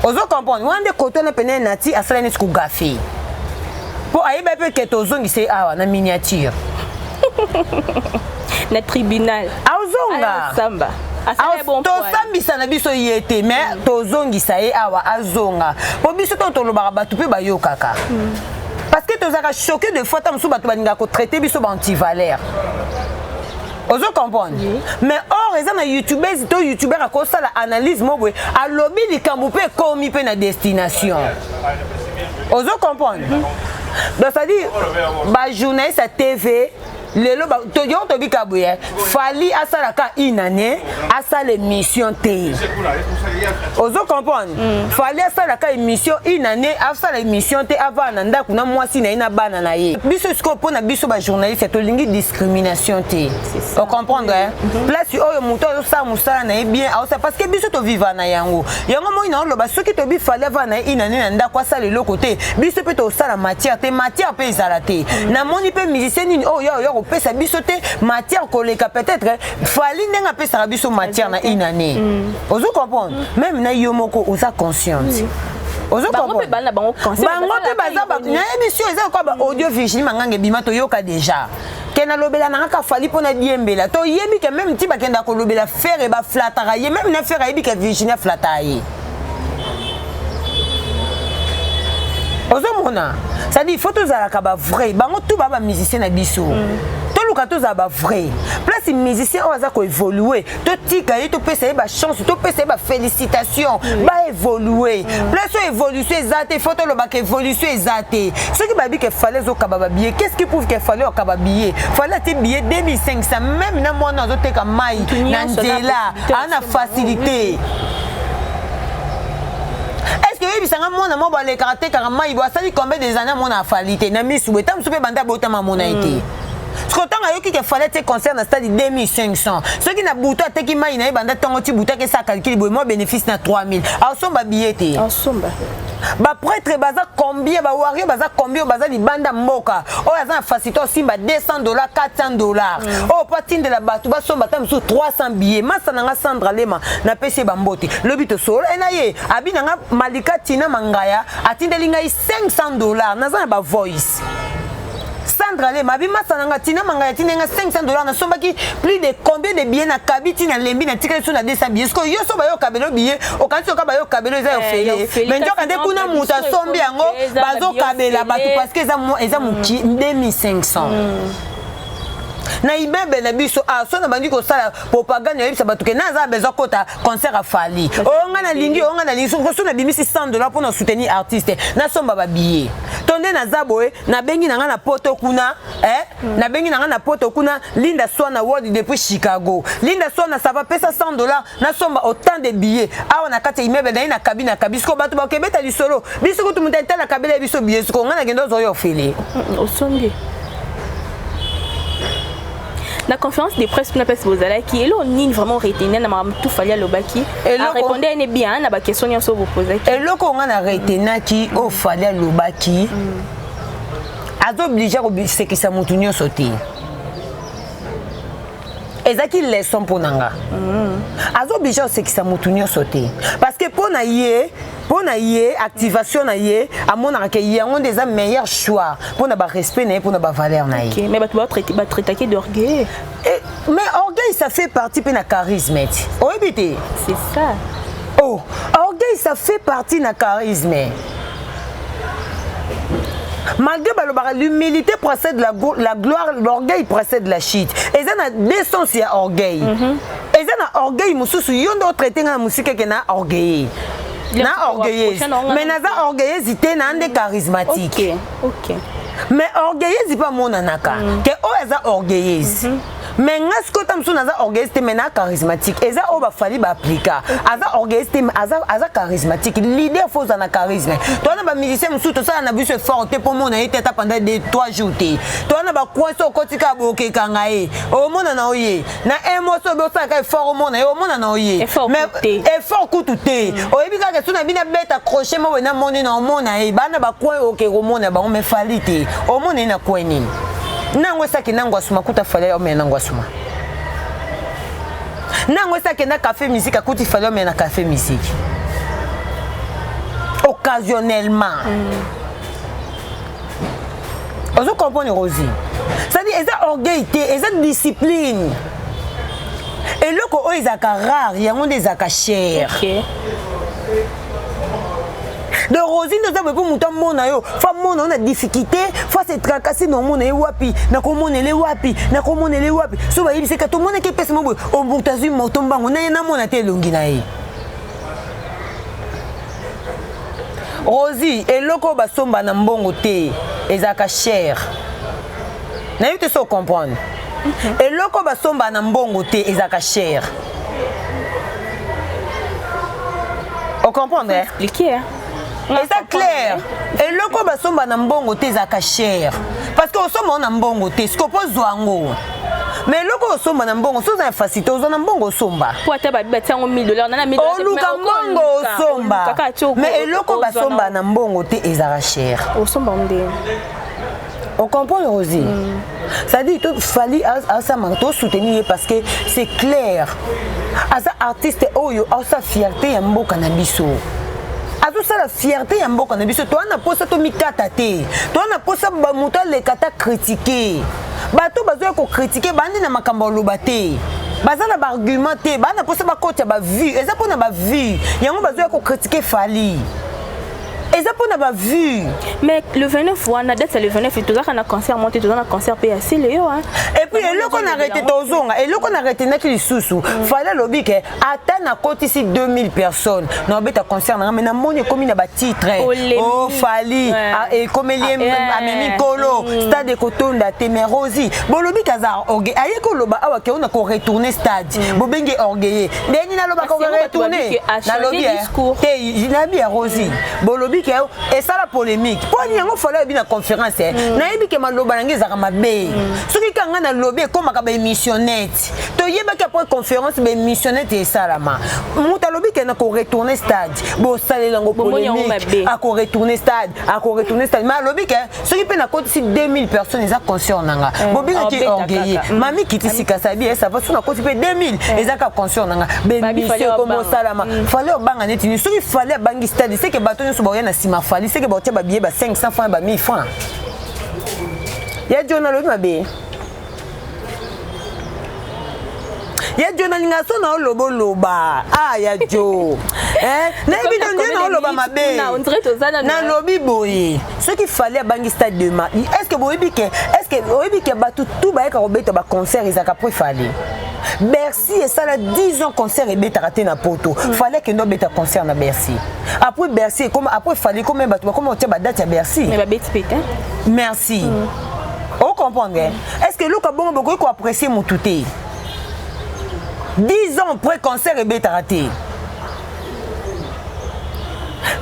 Ozo comprendre? Wana nde kote wana pene nati asala neti kogaffer, mpo ayeba mpe ke tozongisa ye awa na miniature. Na tribunal. Azonga. Samba. Tosambisa na biso ye te, mais tozongisa ye awa, azonga, mpo biso ntango tolobaka, bato mpe bayokaka, parce que tozalaka choqué de fois ta mosusu bato balingaka kotraiter biso baantivaleur. Ozo comprendre? Mais or eza na youtubeuse to youtuber akosala analyse mo boye, alobi likambo mpe ekomi mpe na destination. Ozo comprendre? Donc c'est à dire bajournaliste ya TV. Lelo yo tobika boye, Fally asalaka une année asala émission te. Ozo comprendre? Fally asalaka émission une année, asala émission te, avaa na ndako na mwasi na ye na bana na ye. Biso sikoyo, mpo na biso bajournaliste, tolingi discrimination te. Ocomprendre, hein? Place oyo moto azosala mosala na ye bien, aosala parce que biso toviva na yango. Yango moi naoloba, soki tobi Fally avaa na ye une année na ndako, asala eloko te, biso mpe tosala matière te, matière mpe ezala te. Namoni mpe musicien nini oyo ya oya kopesa biso te matière koleka peut-être Fally ndenge apesaka biso matière na une année. Ozo comprendre? Même na yo moko oza consciente. Ozo Bango mpe bana bango conscient. Bango mpe baza, nayebi si eza kwa ba audio Virginie Manganga ebima, toyoka déjà ke nalobela na kaka Fally mpo na diembela. Toyebi ke même ti bakenda kolobela Ferre, baflataka ye. Même na Ferre ayebi ke Virginie aflataka ye. Ozomona, c'est-à-dire il faut tozalaka bavrai. Bango tu baa bamusicien na biso, toluka tozala bavrai. Place musicien oyo aza koévolue, totika ye, topesa ye bachance, topesa ye bafélicitation, baévolue. Place oyo évolution eza te, faut tolobaka évolution eza te. Soki bayebi ke Fally ezokaba babillet, qu'est ce qui prouve ke Fally okaba billet? Fally atie billet 2500, même na mwana azoteka mai na nzela aa na facilité. Est ce que oyebisanga mwana mo balekaka atekaka mai bo asali combien des années amona aFally te na misu boye? Ta mosu mpe banda botama amona ye te. Soki ntango ayoki ke Fally atie concert na stade 2500, soki na butu ateki mai na ye banda ntongo ti butu, akesa calcul boye, mwa bénéfice na 3000, asomba billet te? Asomba. Baprêtre baza combien? Bawario baza combien? Baza libanda mboka, oyo aza na facilité osimba 200 dollars, 400 dollars, oyo mpo atindela bato basomba ata mosusu 300 billet. Masa na nga Sandra Lema, napesi ye bambote. Lobi tosolola e na ye, abi na nga Malika Tina Mangaya atindeli ngai 500 dollars. Naza na bavoice. Sandra Lema abi masa na nga Tina Mangaya atindeli nga 500 dollars, nasombaki plus de combien de billets, nakabi ntina lembi, natikali so na 200 billets. Sikoyo yo so bayokabelo billet, okanisi oka bayokabelo eza yofele, mais nzoka nde kuna moto asombi yango, bazokabela bato parce que eza moki 2500 na immeuble na biso. Ah, so na bandi kosala propagande, oyebisa bato ke naza besoin kota concert aFally oyo nga nalingi, oyo nga nalingi. So nabimisi 100 dollar mpo na soutenir artiste, nasomba babillet. To nde naza boye, nabengi na nga na poto kuna, eh? Nabengi na nga na poto kuna Linda Swana World depuis Chicago. Linda Swana, ça va, pesa 100 dollars, nasomba autant de billets awa na kati ya immeuble. Naye na kabi na kabi. Siko bato bakebeta lisolo, biso kutu moto etala kabela biso billet. Siko nga nakende ozwa yo ofele. Osombi na conférence de presse mpona place bozalaki, eloko nini vraiment retenir na makambo tu Fally alobaki? Arépondre ene bien na baquestion nyonso oyo bopozaki? Eloko nga na retenaki oyo Fally alobaki, aza obligé kosekisa motu nyonso te. Ezalaki leçon mpo na nga. Aza obligé kosekisa motu nyonso te parce que mpo na ye activation na ye, amonaka ke yango nde eza meilleur choix mpo na barespect na ye, mpo na bavaleur na ye. Okay, mais bato batraitaki d'orgueil. Mais orgueil, ça fait partie mpe na charisme ti oyebi te. C'est ça. Oh, orgueil, ça fait partie na charisme. Malgré balobaka l'humilité précède la gloire, l'orgueil précède la chute. Eza na deux sens ya orgueil. Eza na orgueil mosusu, yo nde otraite nga na mosika eke na orgueil, na orgueilleuse, mais naza orgueilleuse te, na nde charismatique. Mais orgueilleuse mpe amonanaka ke oyo aza orgueilleuse. Mais nga sikoyo, ta mosusu naza orgueilleuse te, mais na charismatique. Eza oyo baFally baaplika. Aza orgueilleuse te, mais aza charismatique. Leader faut oza na charisme. Toza na bamusicien mosusu, tosala na biso effort te mpo mona ye te ata pendant 2 3 jours te. Toza na bacoin, so okoti kaka bokekanga ye, omona na oye na un mois. So obi osalaka effort, omona ye, omona na oye. Effort kutu te. Oyebi kaka so na bino abeta crochet mo boye, namoni na omona ye. Bana bacoin oke komona bango, mais Fally te. Omona ye na coin nini? Nango esaki nango asuma kuta Fally omela nango asuma nango esi akenda café musique, akuti Fally omela na café musique occasionnellement. Ozo comprendre, Rosie? C'est-à-dire eza orgueil te, eza discipline. Eloko oyo ezalaka rare, yango nde ezalaka cher. De Rosi nde oza boye, mpo moto amona yo, faut amona yo na difficulté, faut se tracasser na omona ye wapi, nakomonele wapi, nakomonele wapi. So bayebisaka tomonaki epesa mo boye, moto azwi moto mbango na ye, namona te elongi na ye. Rosi, eloko oyo basomba na mbongo te ezalaka cher. Nayebi te so comprendre. Eloko basomba na mbongo te ezalaka cher. Ocomprendre? Expliquer, hein? Eza clair. Eloko basomba na mbongo te ezalaka cher parce que osomba na mbongo te, sikoyo mpo ozwa yango. Mais eloko osomba na mbongo, so oza na facilité, ozwa na mbongo, osomba. Po ata babi batia yango 1000 dollars nana 1000 dollars. Oluka mbongo, osomba. Mais eloko basomba na mbongo te ezalaka cher. Osomba ndenge. On comprend, Rosie? C'est-à-dire que Fally asama to soutenir parce que c'est clair. Aza artiste oyo asa fierté ya mboka na biso. Azosala fierté ya mboka na biso. Toa na posa tomikata te, toa na posa moto aleka ta critiquer. Bato bazoya kocritiquer, bandi na makambo aloba te, baza na baargument te, baa na mposa bakotya bavue. Eza mpona bavue yango bazoya kocritiquer Fally, eza mpona bavue. Mais le 29 wana, date ya le 29, tozalaka na concert mo te, toza na concert mpe ya sele yo. Et puis eloko na rete, tozonga eloko na retenaki lisusu, Fally alobi ke ata nakotisi 2000 personnes na obeta concert nanga. Mais namoni ekomi na batitre o Fally ekomeli, amemi nkolo, stade ekotonda te. Mais Rosi, bolobi ke aza orgueil. Aye koloba awa ke ona koretourner stade, bobengi orgueil. Ndeni nalobaka koretourner, nalobi te, nayebi ya Rosi. Bolobi ke esala polémique mpo ani yango. Fally ayebi na conférence, nayebi ke maloba na ngai ezalaka mabe. Soki ka ngai nalobi, ekomaka baémissionnette. Toyebaki après conférence baémissionnette esalama. Moto alobi ke na koretourner stade, bosalela yango polémique, akoretourner stade, akoretourner stade. Mais alobi ke soki mpe nakotisi 2000 personnes, eza concert na nga. Bobengaki orgueil. Mami kiti sika sabi esava. So nakoti mpe 2000, eza kaka concert na nga. Baémission ekoma osalama. Fally obanga neti nini? Soki Fally abangi stade, seke bato nyonso baoya na nsima Fally, seke baotia babillet ba 500 francs, ba 1000 francs. Ya John alobi mabe. Ya Jo, nalinga so na oloba, oloba. Ah, ya Jo, nayebi te nde na oloba mabe. Nalobi boye, soki Fally abangi stade de ma, est ce que boyebi ke, est ce que oyebi ke bato tu bayeka kobeta baconcert ezalaka po Fally? Bercy esala 10 ans concert ebetaka te na poto. Fally akende obeta concert na Bercy. Après Bercy ekoma, après Fally ekoma, bato bakoma kotia badate ya Bercy. Merci. Ocomprendre? Est ce que eloko bongo bokoki koapprécier motu te? 10 ans après, concert ebetaka te.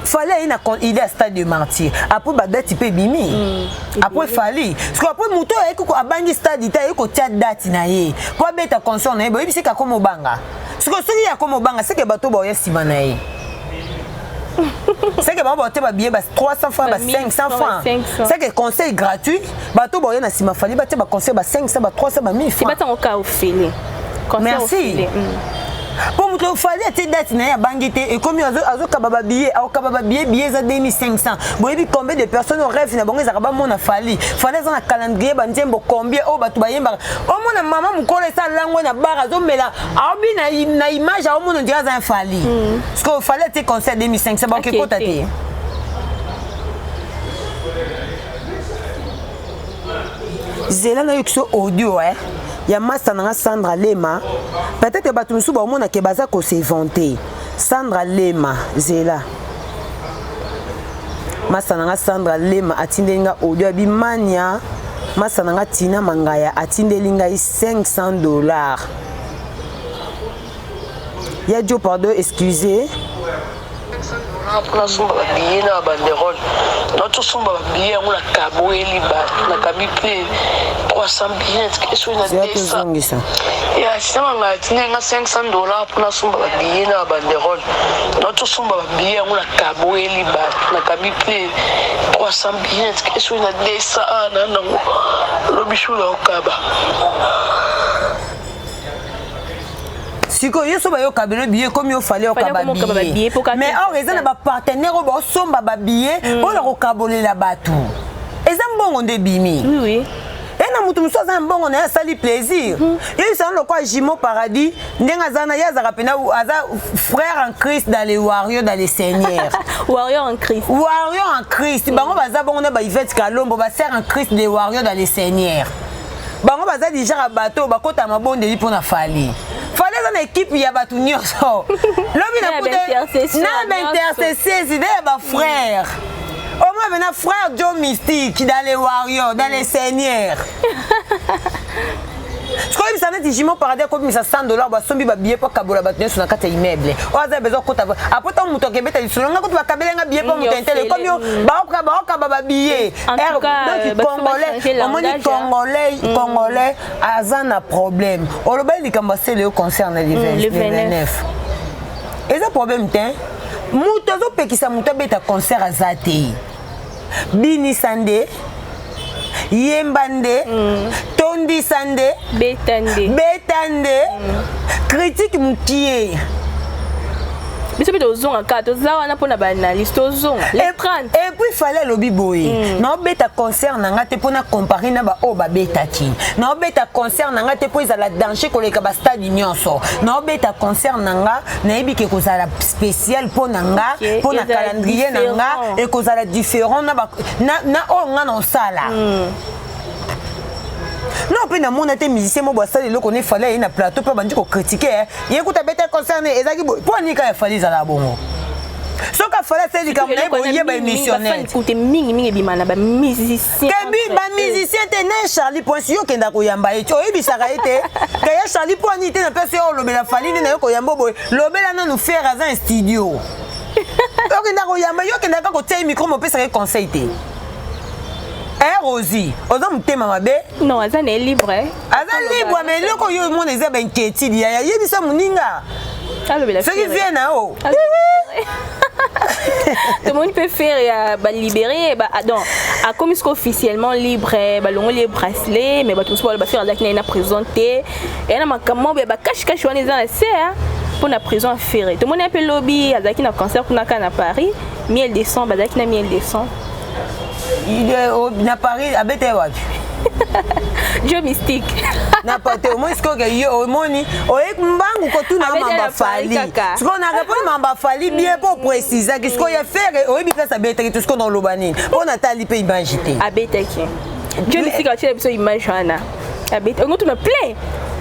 Fally aye na idée ya stade de martyr, après badate mpe ebimi. Après Fally, parce que après moto oyo ayeki abangi stade te, aye kotia date na ye mpo abeta concert na ye. Boyebi seke akoma obanga. Sikoyo soki ye akoma obanga, seke bato baoya nsima na ye, seke bango baotia babillet ba 300 francs, ba 500 francs. Seke concert gratuit, bato baoya na nsima Fally batia baconcert ba 500, ba 300, ba 1000 francs. Merci. Mpo moto Fally atie date na ye, abangi te, ekomi azokaba babillet, akokaba babillet, billet eza 2500. Boyebi combien de personnes rêve na bango ezalaka bamona Fally? Fally aza na calendrier banzembo combien oyo bato bayembaka? Omona mama mokolo esa langwe na bar, azomela, aobi na image, aomona ondire aza ya Fally. Parce que Fally atie concert 2500, bakekota te. Zela nayoki so audio ya masta na nga Sandra Lema. Peut-être bato mosusu baomonake baza kos'inventer. Sandra Lema, zela, masta na nga Sandra Lema atindeli nga audio ya bimania. Masta na nga Tina Mangaya atindeli ngai 500 $. Ya Dio, pardon, excusez. Mpona somba babillet na babanderole, natosomba babillet yango, nakabweli bato, nakabi mpe 300 billet soki na 200. Ya sinamanga atindi nga 500 $ mpona somba babillet na babanderole. Natosomba babillet yango, nakabweli bato, nakabi mpe 300 billet soki na 200. A na nango lobi su na okaba. Sikoyo yo so bayokabelo billet, ekomi oFally okaba billet. Mais or eza na bapartenaire oyo baosomba babillet mpona kokabolela bato. Eza mbongo nde ebimi. E na moto mosusu aza na mbongo na ye, asali plaisir. Yebisana lokola Jimo Paradis, ndenge aza na ye, azalaka mpena aza frère en Christ dans les warriors dans le Seigneur. Warrior en Christ. Warrior en Christ. Bango baza bongo na baIvete Kalombo, basœur en Christ, des warriors dans le Seigneur. Bango baza déjà bato bakota mabondeli mpo na Fally. Fally aza na équipe ya bato nyonso. Lobi na baintercesseuse nde ya bafrère. Yango mpena frère Joe Mystique dans les warriors, dans les seigneurs. Sikoyebisa neti Jimo Paradis akobimisa 100 $ basombi babillet mpo akabola bato nyonso na kati ya immeuble oyo aza besoin kota. Apo ntango moto akebeta lisolo, nga kutu bakabele nga billet mpo moto intele ekomi baokaba babillet. Donc congolais, omoni congolais, congolais aza na problème. Olobali likambo asele yo concerne le 29, eza problème te. Moto azopekisa moto abeta concert aza te. Binisa nde, yemba nde, tondisa nde. Beta nde. Beta nde, critique mokie. Biso mpe tozonga kaka, toza wana mpona baanalyse, tozonga le 30. Et puis Fally alobi boye: naobeta concert na nga te mpo na comparer na baoyo babetaki. Naobeta concert na nga te mpo ezala danger koleka bastade nyonso. Naobeta concert na nga, nayebi ke ekozala spécial mpo na nga, mpo na calendrier na nga ekozala différent na oyo nga na osala. Non, mpe namona te musicien mo basala eloko ne Fally aye na plateau mpe bandi kocritiquer ye. Kuta beta concert ne ezalaki boye mpo anika ya Fally ezala bongo. Soki aFally asali likambo na ye, boyeba émissionnaire. Kute mingimingi ebima na bamusicien. Kebi bamusicien te na Charlie Prince. Yo okenda koyamba ye ti oyebisaka ye te kaya Charlie mpo ani te na place yo olobela Fally nde na yo koyamba boye. Lobela nanu Ferre aza studio, okenda koyamba yo, okendaka kotia ye micro, mopesaka ye conseil te. Rosi, oza motema mabe. Non, aza na ye libre. Aza libre, mais eloko oyo omona eza bainquiétude yaya. Yebisa moninga soki vie na yo. Tomoni mpe Ferre ya balibéré, donc akomi siko officiellement libre, balongoli ye bracelet. Mais bato mosusu baloba Ferre azalaki na ye na prison te, eya na makambo ya bakashikashi wana eza na se mpo na prison ya Ferre. Tomoni mpe lobi azalaki na concert kuna kaka na Paris, Miel de Son, bazalaki na Miel de Son. Na Paris abeta ye wapi? Joe Mystique. Na te, omoni sikoyo yo omoni oye mbangu kotuna mamba Fally. Sikoyo na répondre mamba Fally bien mpo précisaki. Sikoyo ya Ferre, oyebi place abetaki to? Sikoyo na oloba nini mpo natali mpe image te? Abetaki. Joe Mystique atiela biso image wana. Abeti ongo tuna plein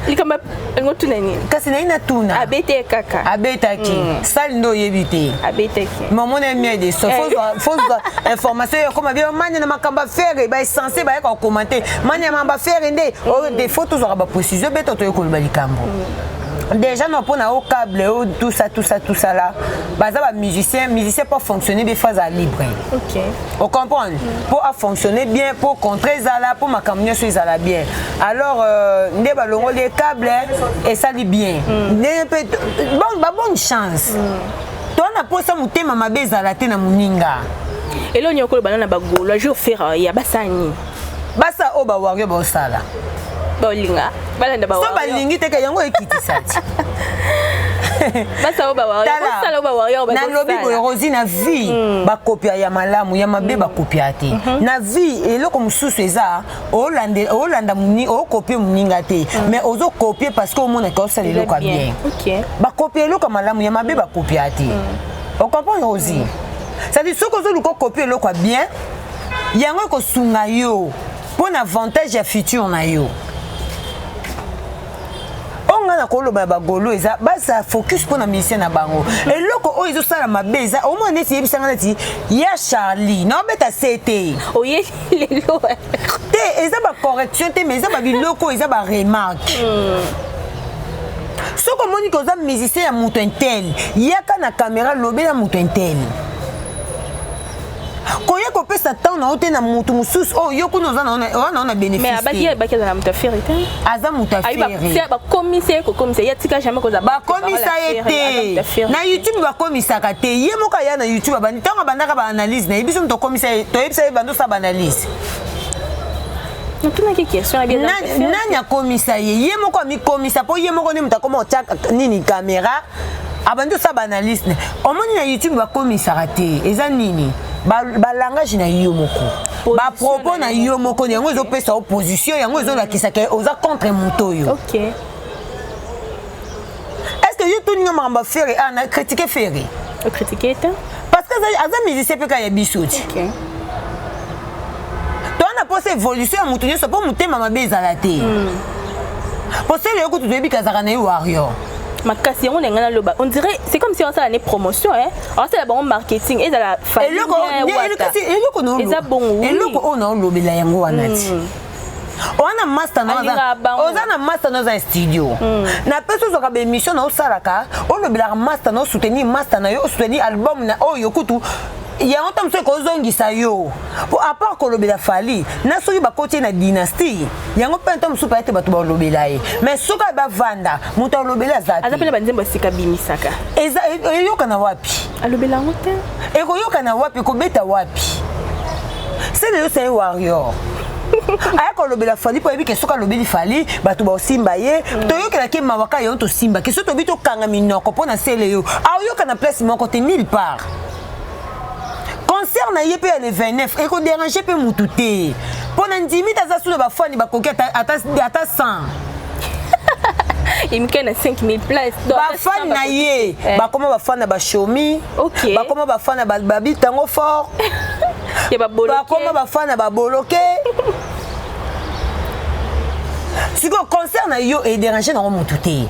likambo, olingo tuna nini? Kasi nayi natuna. Abeti kaka. Abetaki sali nde oyebi te. Abetaki. Mamona miel de son, faut information ekoma bien. Mania na makambo aFerre, baessentiel bayaka kocommenter mania makambo aFerre nde des fois tozwaka baprécision. Beta, toye koloba likambo déjà non mpona o câble o tout ça, tout ça, tout ça là. Baza bamusicien, musicien mpo fonctionner bien, faut aza libre. Ocomprendre, mpo afonctionner bien, mpo contre ezala, mpo makambo nyonso ezala bien. Alors nde balongoli ye câble, esali bien ndenge mpe babonne chance. To na mposa motema mabe ezala te na moninga. Eloko nyoko koloba na bagaulois jour Ferre ya basala nini? Basa oyo bawario baosala. Baolinga balanda. So balingi teke yango ekitisa ti. Nalobi boye, Rosi, na vie bakopia ya malamu, ya mabe bakopia te. Na vie eloko mosusu eza olanda, okopie moninga te, mais ozokopie parce que omonaka osala eloko ya bien. Bakopia eloko ya malamu, ya mabe bakopia te. Ocomprendre, Rosi? C'est-à-dire soki ozoluka okopie eloko ya bien, yango ekosunga yo mpo na avantage ya futur na yo. Oyo ngai na koloba ya bagaulois eza baza focus mpo na musicien na bango. Eloko oyo ezosala mabe eza omona neti yebisanga neti ya Charlie naobeta se te. Oye lelo. Te, eza bacorrection te, mais eza babiloko oyo eza baremarque. Soki omoni ke oza musicien ya moto un tel, yaka na caméra, lobela moto un tel. Koya kopesa temps na yo te na motu mosusu oyo yo kuna oza na na bénéfice. Abaki aza na moto aFerre te. Aza moto aFerre. Bakomisa ye, kokomisa ye, atika jamais kozala. Bakomisa ye te na YouTube, bakomisaka te. Ye moko aya na YouTube, abandi ntango abandaka baanalyse na ye. Biso moto okomisa ye, toyebisa ye bando osala baanalyse. Natunaki question. Nani akomisa ye? Ye moko amikomisa, mpo ye moko nde moto akoma otya nini caméra, abandi osala baanalyse. Omoni na YouTube bakomisaka te. Eza nini? Balangage na yo moko, bapropos na yo moko, yango ezopesa opposition, yango ezolakisaka oza contre moto oyo. Est ce que yo toninga makambo ya Ferre a na critique Ferre? Ocritique te. Parce que aza musicien mpe kaka ya biso ti. Toza na mposa évolution ya motu nyonso, mpo motema mabe ezala te. Po sele yo kutu toyebi kazalaka na ye warrior. Makasi yango na ngai naloba, on dirait c'est comme si osala ne promotion, hein, osala bango marketing, ezala eloko eza bongo. Eloko oyo naolobela yango wana ti oza na master, oza na master na oza na studio, napesi ozwaka baémission na osalaka, olobelaka master na, osoutenir master na yo, osoutenir album na oyo kutu yango ta mosusu ekozongisa yo. Po à part kolobela Fally na soki bakoti ye na dynastie yango mpe, nta mosusu paye te bato balobela ye, mais soki aye bavanda, moto alobela aza. Aza mpe na banzembo ya sika bimisaka. Eza eyokana wapi? Alobela yango te. Ekoyokana wapi? Ekobeta wapi? Sele yo saye warrior aya kolobela Fally mpo ayebi ke soki alobeli Fally, bato baosimba ye. Toyokelaki mawa kaka yango, tosimbaki. Soki tobi tokanga minoko mpo na sele yo, aoyoka na place moko te, nulle part. Concert na ye mpe ya le 29 ekodéranger mpe mutu te, mpo na ndimi te aza suna bafani bakoki ata 100. Emike na 5000 place. Bafani na ye bakoma bafani na bashomi, bakoma bafani na babitango fort, bakoma bafani na baboloke. Sikoyo concert na yo edéranger nango mutu te,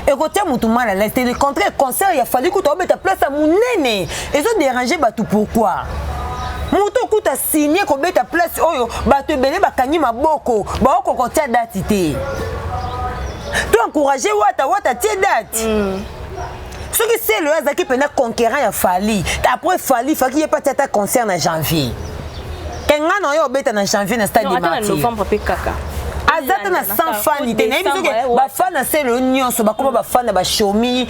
ekotia mutu mal à l'aise te. Le contraire, concert ya Fally kuta obeta place ya monene, ezodéranger bato pourquoi? Moto okuta signe kobeta place oyo bato ebele bakangi maboko, baokoka kotia date te. To encourage Wata, Wata tie date. Soki sele oyo azalaki mpenza conquérant ya Fally, après Fally faki ye pati ata concert na janvier ke nga na oyo obeta na janvier na stade de Martyr. Novembre mpe kaka. Aza te na 100 fani te. Nayebi soki bafani na sele oyo nyonso bakoma bafani na bashomi,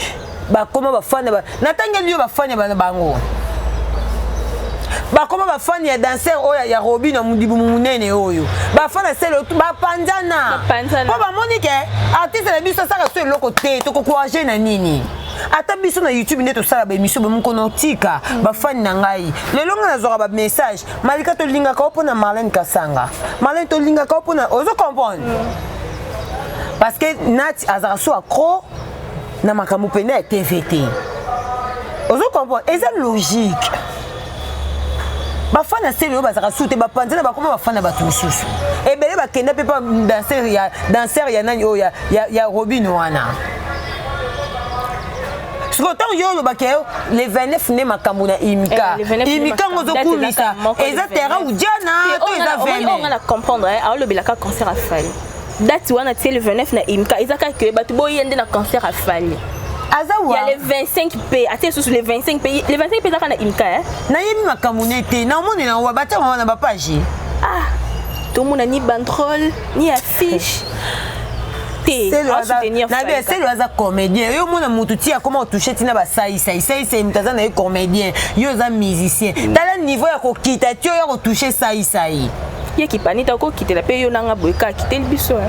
bakoma bafani natangeli yo, bafani ya bango bakoma bafani ya danser oyo ya Robino Modibo monene oyo. Bafani ya sele bapanzana mpo bamoni ke artiste na biso asaka so eloko te. Tokocourage na nini? Ata biso na YouTube nde tosala baémission bomokono tika. Bafani na ngai lelo, ngai nazwaka bamessage: "Malika, tolingaka o mpona Marlène Kasanga, Marlène, tolingaka o mpona." Ozo comprendre, parce que Nati azalaka so accro na makambo pene ya TV te. Ozo comprendre, eza logique. Bafana sele oyo bazalaka su te, bapanzana, bakoma bafana bato mosusu ebele, bakenda mpe pa danser ya danser ya nani oyo ya Robino wana. Sikoyo ntango yo olobaki yo le 29 nde makambo na Imika, Imika yango ozokumisa eza terrain ujana to eza 20? Nga na comprendre, aolobelaka concert ya Fally. Date wana tie le 29 na Imka, eza kaka ke bato boye nde na concert ya Fally. Aza wa ya le 25 mpe atie susu le 25 mpe, le 25 mpe ezaka na Imka, eh? Nayebi makambo ne te, naomoni na wa batiaka wana bapage. Ah, tomona ni banderole ni affiche te. Nabi Selo aza comédien. Yo omona motu ti akoma otouche ntina basaisai saisai, moto aza na ye comédien, yo oza musicien. Tala niveau ya kokita ti oyo ya kotouche saisai. Ye kipani ta okokitela mpe yo nanga boye kaka kiteli biso.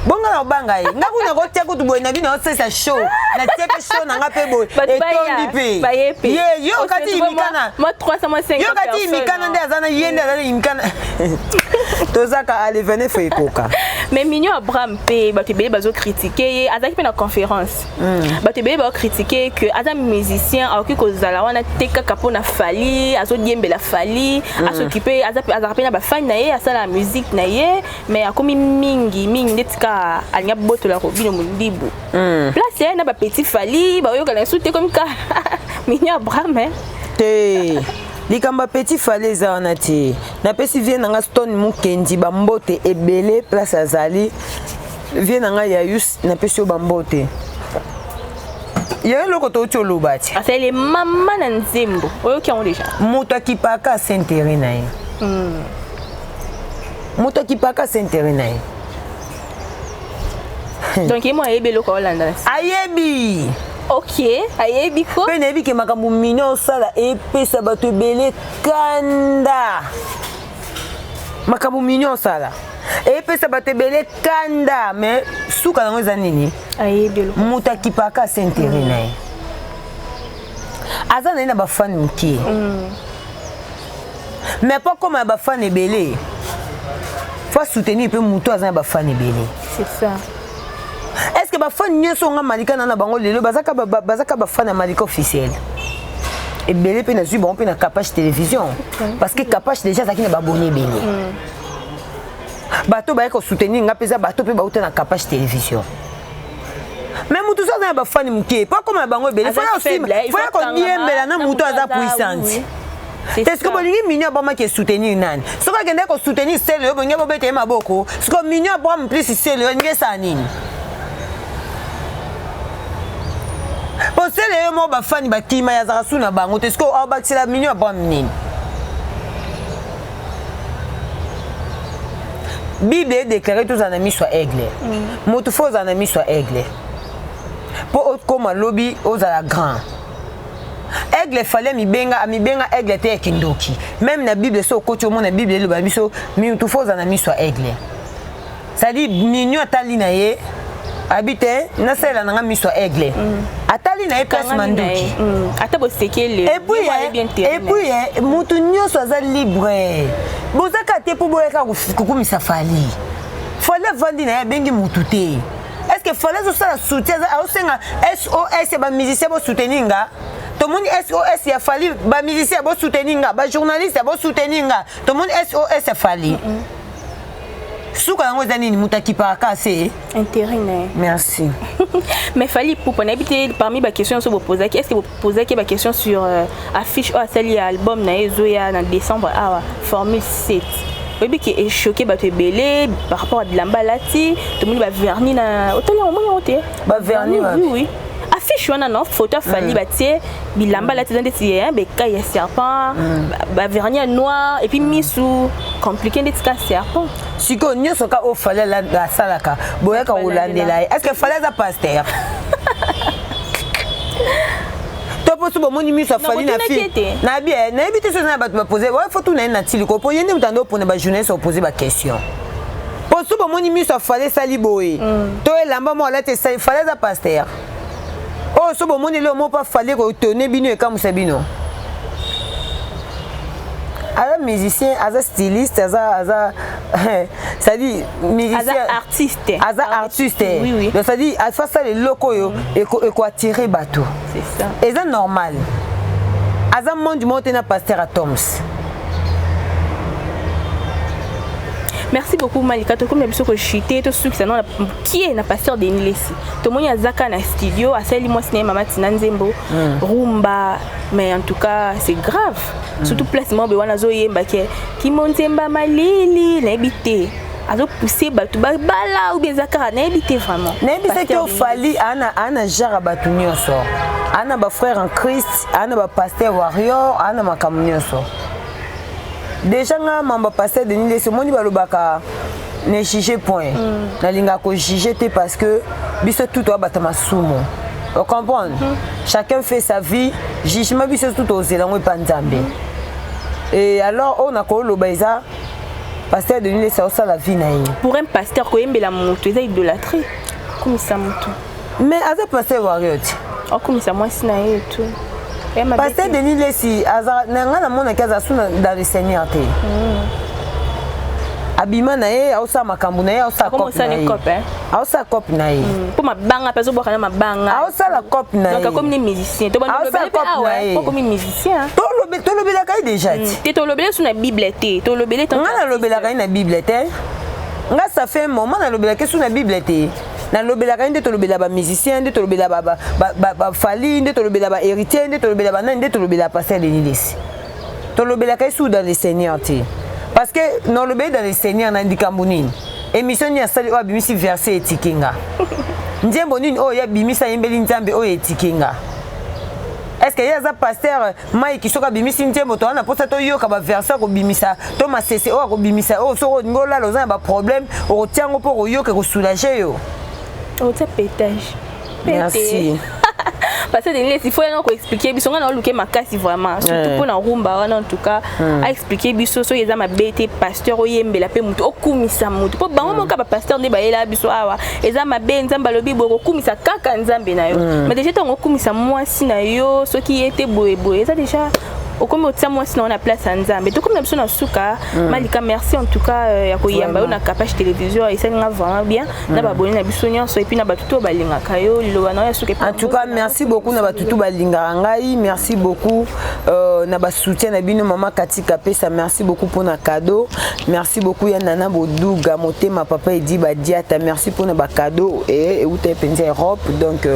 Bonga na obanga ye, nga kuna kotia kutu boye na bino, osalisa show, natie mpe show na nga mpe boye, etondi mpe ye. Yo kati imikana, yo kati imikana nde aza na ye, nde aza na imikana. Tozaka ale 29 ekoka. Mais Mignon Abraham mpe bato ebele bazocritiquer ye. Azalaki mpe na conférence, bato ebele bazocritiquer que aza musicien, akoki kozala wana te kaka mpona Fally, azodiembela Fally, asokipe azalaka mpe na bafani na ye, asala musique na ye, mais akomi mingi mingi ndeti kaka alingi abotola Robino Mondibu place ye na bapetit Fally baoyokana esu te, komi ka Mignon Abraham. Te, likambo ya petit Fally eza wana te. Napesi vie na nga Stone Mukendi bambote ebele place azali. Vie na ngai ya Yus, napesi yo bambote. Yango eloko touti oloba ti. Asaleli mama na nzembo, oyoki yango déjà? Moto akipaka asentere na ye, moto akipaka asentere na ye. Donc ye mo ayebi eloko aolanda na Ayebi. Ok, ayebi ko. Mpe nayebi ke makambo mino osala epesa bato ebele kanda. Makambo mino osala epesa bato ebele kanda, mais suka nango eza nini? Ayebi eloko. Moto akipaka asentere na ye, aza na ye na bafani mokie, mais mpo akóma ya bafani ebele, faut soutenir mpe moto aza na bafani ebele. C'est ça. Est ce que bafani nyonso nga Malika na bango lelo bazaka bafani ya Malika officiel? Ebele mpe nazwi bango mpe na Capage Télévision, parce que Capage déjà azalaki na babone ebele. Bato baye kosoutenir nga mpe eza bato mpe bauta na Capage Télévision. Mais mutu so aza na bafani moke po akoma na bango ebele, faut ya kodiembela na mutu aza puissante. Est-ce que bolingi Mignon abamaki esoutenir nani? Soki akendaki kosoutenir sele oyo, bolingi bobeta ye maboko. Siko Mignon Abraham plus sele oyo alingi esala nini? Po sele yo moko, bafani bakima, yazaka su na bango te. Siko abakisela Mignon Abraham nini? Bible edéclare tozala na miso ya aigle. Moto faut ozala na miso ya aigle mpo okóma lobi ozala grand aigle. Fallait amibenga, amibenga aigle te ya kindoki. Même na Bible, so okoti, omona Bible eloba biso mutu faut ozala na miso ya aigle. C'est-à-dire Mignon atali na ye, abi te nasalela nanga miso ya aigle. Atali na ye place manduki. Ata bosekele. Et puis mutu nyonso aza libre. Bozaka te mpo boyaka kokumisa Fally. Fally avandi na ye, abengi mutu te. Est ce que Fally azosala soutien, azosenga SOS ya bamusicien bosoutenir nga? Tomoni SOS ya Fally, bamusicien bosoutenir nga, bajournaliste bosoutenir nga. Tomoni SOS ya Fally, suka yango eza nini? Moto akipaka se intérêt na ye. Merci. Mais Fally Ipupa, nayebi te, parmi baquestion nyonso bopozaki, est ce que bopozaki baquestion sur affiche oyo asali ya album na ye ezoya na décembre awa, Formule 7? Oyebi ke echoquer bato ebele par rapport à bilamba alati. Tomoni bavernis na otali yango, omoni yango te? Bavernis? Oui, affiche wana, non, photo afali, batie bilamba alati eza ndeti bekai ya serpent, bavernis ya noir et puis misu compliqué ndeti ka serpent. Sikoyo nyonso ka oyo Fally asalaka, boyaka kolandela ye. Est ce que Fally aza pasteur to mpo so bomoni miso afali na fi nayebi, nayebi te. So eza na bato bapose, faut tuna ye na tiliko, mpo ye nde moto ando opona bajournaliste opose baquestion. Mpo so bomoni miso afali esali boye to elamba moko alati esali, Fally aza pasteur oyo? So bomoni eloko moko mpo afali kotone bino, ekamwisa bino. Aza musicien, aza styliste, aza c'est-à-dire musicien, aza artiste. Aza artiste. Oui, oui. Donc c'est-à-dire asala eloko oyo ekoattire bato. C'est ça. Eza normal, aza monde moko te na pasteur Atoms. Merci beaucoup, Malika. Tokomi na biso kochite, tosukisa no kie na pasteur Denis Lesi. Tomoni azaka na studio, asali mwasi na ye mama Tina nzembo rumba. Mais en tout cas, c'est grave, surtout place moko boye wana azoyemba ke kimo nzemba malili. Nayebi te, azopousse bato babala ou bien eza kaka, nayebi te vraiment. Nayebi soki ofali ana genre ya bato nyonso, ana bafrère en Christ, ana bapasteur warrior, ana makambo nyonso. Déjà nga mamba pasteur Denis Lesi, omoni balobaka ne juge point. Nalingaka kojuge te parce que biso tout toya bato masumu, ocomprendre? Chacun fait sa vie. Jugement, biso tout tozela yango epa Nzambe. Et alors oyo nakoloba eza pasteur Denis Lesi aosala vie na ye. Pour un pasteur, koyembela moto eza idolâtrie, kumisa moto. Mais aza pasteur warrior te. Okumisa mwasi na ye etu. Pasteur Denis Lesi aza na ngai, namonaki aza su dans le Seigneur te. Abima na ye, aosala makambo na ye, aosala cope na ye, aosala cope na ye. Mpo mabanga mpe azobwaka na mabanga. Aosala cope na ye. Donc akomi ne musicien. Aosala cope na ye. Akomi musicien. Tolobelaka ye déjà ti. Te, tolobele su na Bible te, tolobele. Nga nalobelaka ye na Bible te. Nga, ça fait un moment nalobelaka su na Bible te. Nalobelaka ye nde tolobela bamusicien, nde tolobela bafali, nde tolobela bahéritier, nde tolobela banani, nde tolobela pasteur Denis Lesi. Tolobelaka ye su dans le Seigneur te, parce que nalobeli dans le Seigneur na likambo nini? Émission nini asali oyo abimisi verset etiki nga? Nzembo nini oyo abimisi, ayembeli Nzambe oyo etiki nga? Est ce que ye aza pasteur Mike? Soki abimisi nzembo, toza na mposa toyoka baverset akobimisa to masese oyo akobimisa, oyo soki olingi olala, oza na baproblème, okotia yango mpo koyoka, ekosoulage yo. Otia pétage. Merci. Parce que Denis, il faut yana koexpliquer biso. Nga na oluke makasi vraiment, surtout mpona rumba wana. En tout cas, aexpliquer biso soki eza mabe te pasteur oyembela mpe motu, okumisa motu, mpo bango moko bapasteur nde bayela biso awa eza mabe. Nzambe alobi boye, kokumisa kaka Nzambe na yo. Mais déjà ntango okumisa mwasi na yo, soki ye te boyeboye, eza déjà Okomi otia mwasi na yo na place ya Nzambe. Tokomi na biso na suka. Malika, merci en tout cas ya koyamba yo na Capage Télévision, esali nga vraiment bien na baboni na biso nyonso et puis na bato to balingaka yo. Liloba na yo ya suka? En tout cas, merci beaucoup na bato tu balingaka ngai, merci beaucoup na basoutien na bino. Mama Katika Pesa, merci beaucoup mpona cadeau. Merci beaucoup ya Nana Boduga Motema, papa Edi Badiata, merci mpona bacadeau euta mpenza Europe. Donc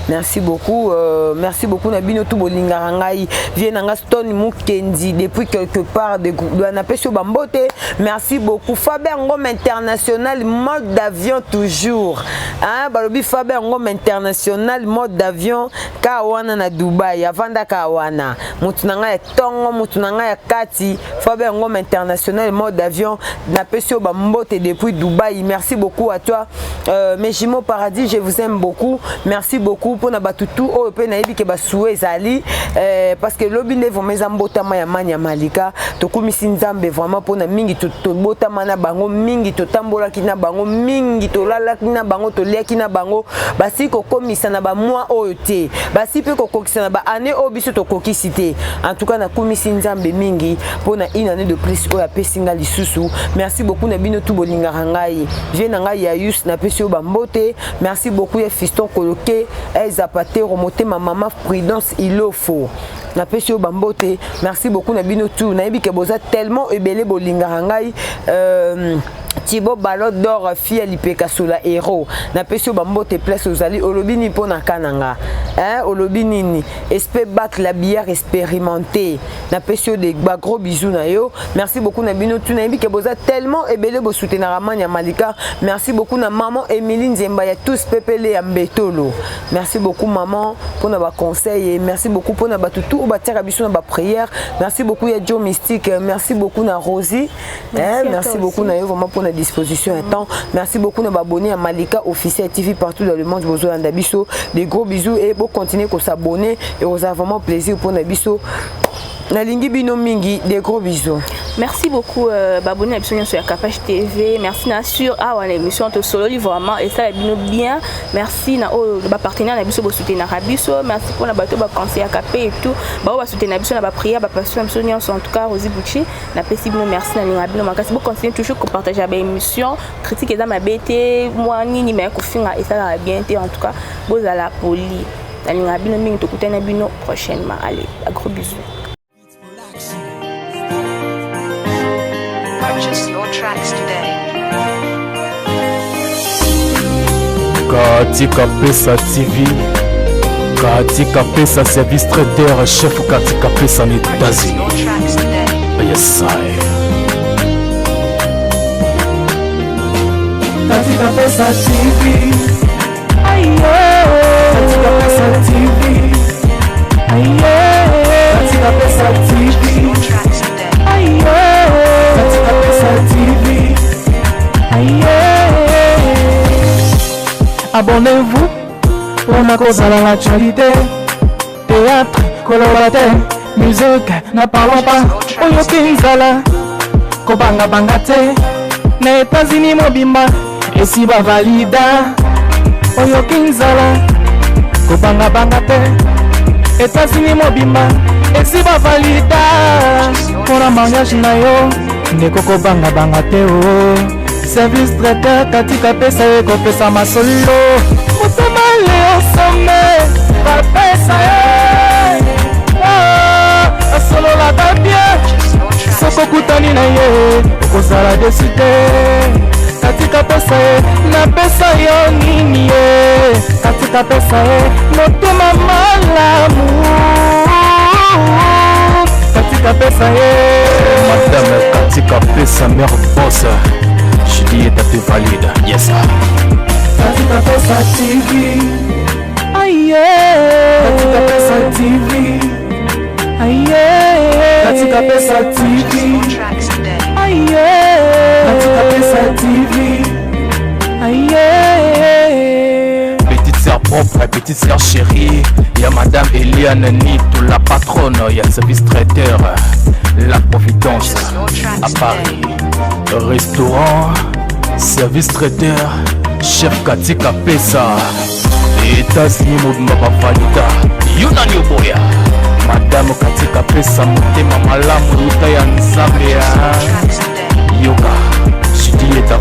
merci beaucoup, merci beaucoup na bino tu bolingaka ngai. Vie na nga Stone Mukendi depuis quelque part de napesi yo bambote, merci beaucoup. Faber Ngom International, mode d'avion toujours, hein, balobi Faber Ngom International, mode d'avion ka wana na Dubai, avandaka wana, motu na ngai ya ntongo, motu na ngai ya kati. Faber Ngom International, mode d'avion, napesi yo bambote depuis Dubai, merci beaucoup à toi. Mes jumeaux paradis, je vous aime beaucoup, merci beaucoup mpona bato tu oyo mpe nayebi ke basuwe ezali parce que lobi nde vraiment eza mbotama ya mani ya Malika. Tokumisi Nzambe vraiment mpona mingi tobotama na bango, mingi totambolaki na bango, mingi tolalaki na bango, toliaki na bango. Basi kokomisa na bamwa oyo te, basi mpe kokokisa na baannée oyo biso tokokisi te. En tout cas, nakumisi Nzambe mingi mpona une année de plus oyo apesi nga lisusu. Merci beaucoup na bino tu bolingaka ngai. Vie na ngai ya Yus, napesi yo bambote, merci beaucoup. Ya Fiston Koloke Zapatero, motema mama Prudence Ilofo, napesi yo bambote, merci beaucoup na bino tu. Nayebi ke boza tellement ebele bolingaka ngai. Thibaut Ballon d'Or, fille lipeka sola héros, napesi yo bambote place ozali. Olobi nini mpo na ka na nga, hein? Olobi nini? Espe Bac la bière expérimentée, napesi yo de bagros bisous na yo. Merci beaucoup na bino tu. Nayebi ke boza tellement ebele bosoutenaka mani ya Malika. Merci beaucoup na maman Émilie Nzemba ya tous pepele ya Mbetolo, merci beaucoup maman mpona baconseil et merci beaucoup mpona bato tu oyo batiaka biso na baprière. Merci beaucoup ya Joe Mystique, merci beaucoup na Rosie. Merci, hein, merci beaucoup na yo vraiment pour la disposition ya temps. Merci beaucoup na baabonné ya Malika Officiel TV partout dans le monde, bozolanda biso, des gros bisous et bocontinuer kos'abonner et oza vraiment plaisir mpona biso. Nalingi bino mingi, des gros bisous. Merci beaucoup baboni na biso nyonso ya Capage TV. Merci na sur awa na émission tosololi vraiment esala bino bien. Merci na oyo bapartenaire na biso bosoutenaka biso. Merci mpona bato baconseillaka mpe et tout, bao basoutenaka biso na baprière, bapassion na biso nyonso. En tout cas, Rosi Buchi napesi bino merci, nalinga bino makasi. Bocontinue toujours kopartage baémission. Critique eza mabe te, mwa nini, me kofinga esalaka bien te. En tout cas, bozala poli. Nalingaka bino mingi. Tokutani na bino prochainement. Allez, gros bisous. Purchase your tracks today. Katika Pesa TV, Katika Pesa service traiteur, chef Katika Pesa na Purchase your États-Unis. Tracks today. Yes, I. Katika Pesa TV. Katika Pesa TV. Katika Pesa Purchase TV. Your tracks today. Katika Pesa TV. Abonnez-vous mpona kozala l'actualité, théâtre koloba te, musique n'en parlons pas. Oyoki nzala, kobangabanga te, na États-Unis mobimba esi bavalida. Oyoki nzala, kobangabanga te, États-Unis mobimba esi bavalida. Mpona mariage na yo, ndeko, kobangabanga te o service traiteur Katika Pesa ekopesa masolo. Motema Leo Some bapesa ye. Ah, asololaka bien. Purchase your tracks Soki today. okutani na ye, okozala déçu te. Katika Pesa ye, napesa yo nini ye? Katika Pesa ye, motema malamu. Katika Pesa ye. Madame Katika Pesa, mère boss. Juliette te valide. Yes. Katika Pesa TV. Aye. Katika Pesa TV. Aye. Katika Pesa Purchase TV. your tracks today. Aye. Katika Pesa TV. Aye. Petite sœur propre, petite sœur chérie. Il y a Madame Eliane Nito, la patronne. Il y a service traiteur, La Providence, Purchase your à tracks Paris. today. Restaurant, service traiteur, chef Katika Pesa. États-Unis, mobimba bavalida. Yo nani oboya? Madame katika pesa motema malamu euta ya Nzambe. Tracks today. Yoka, Judi est à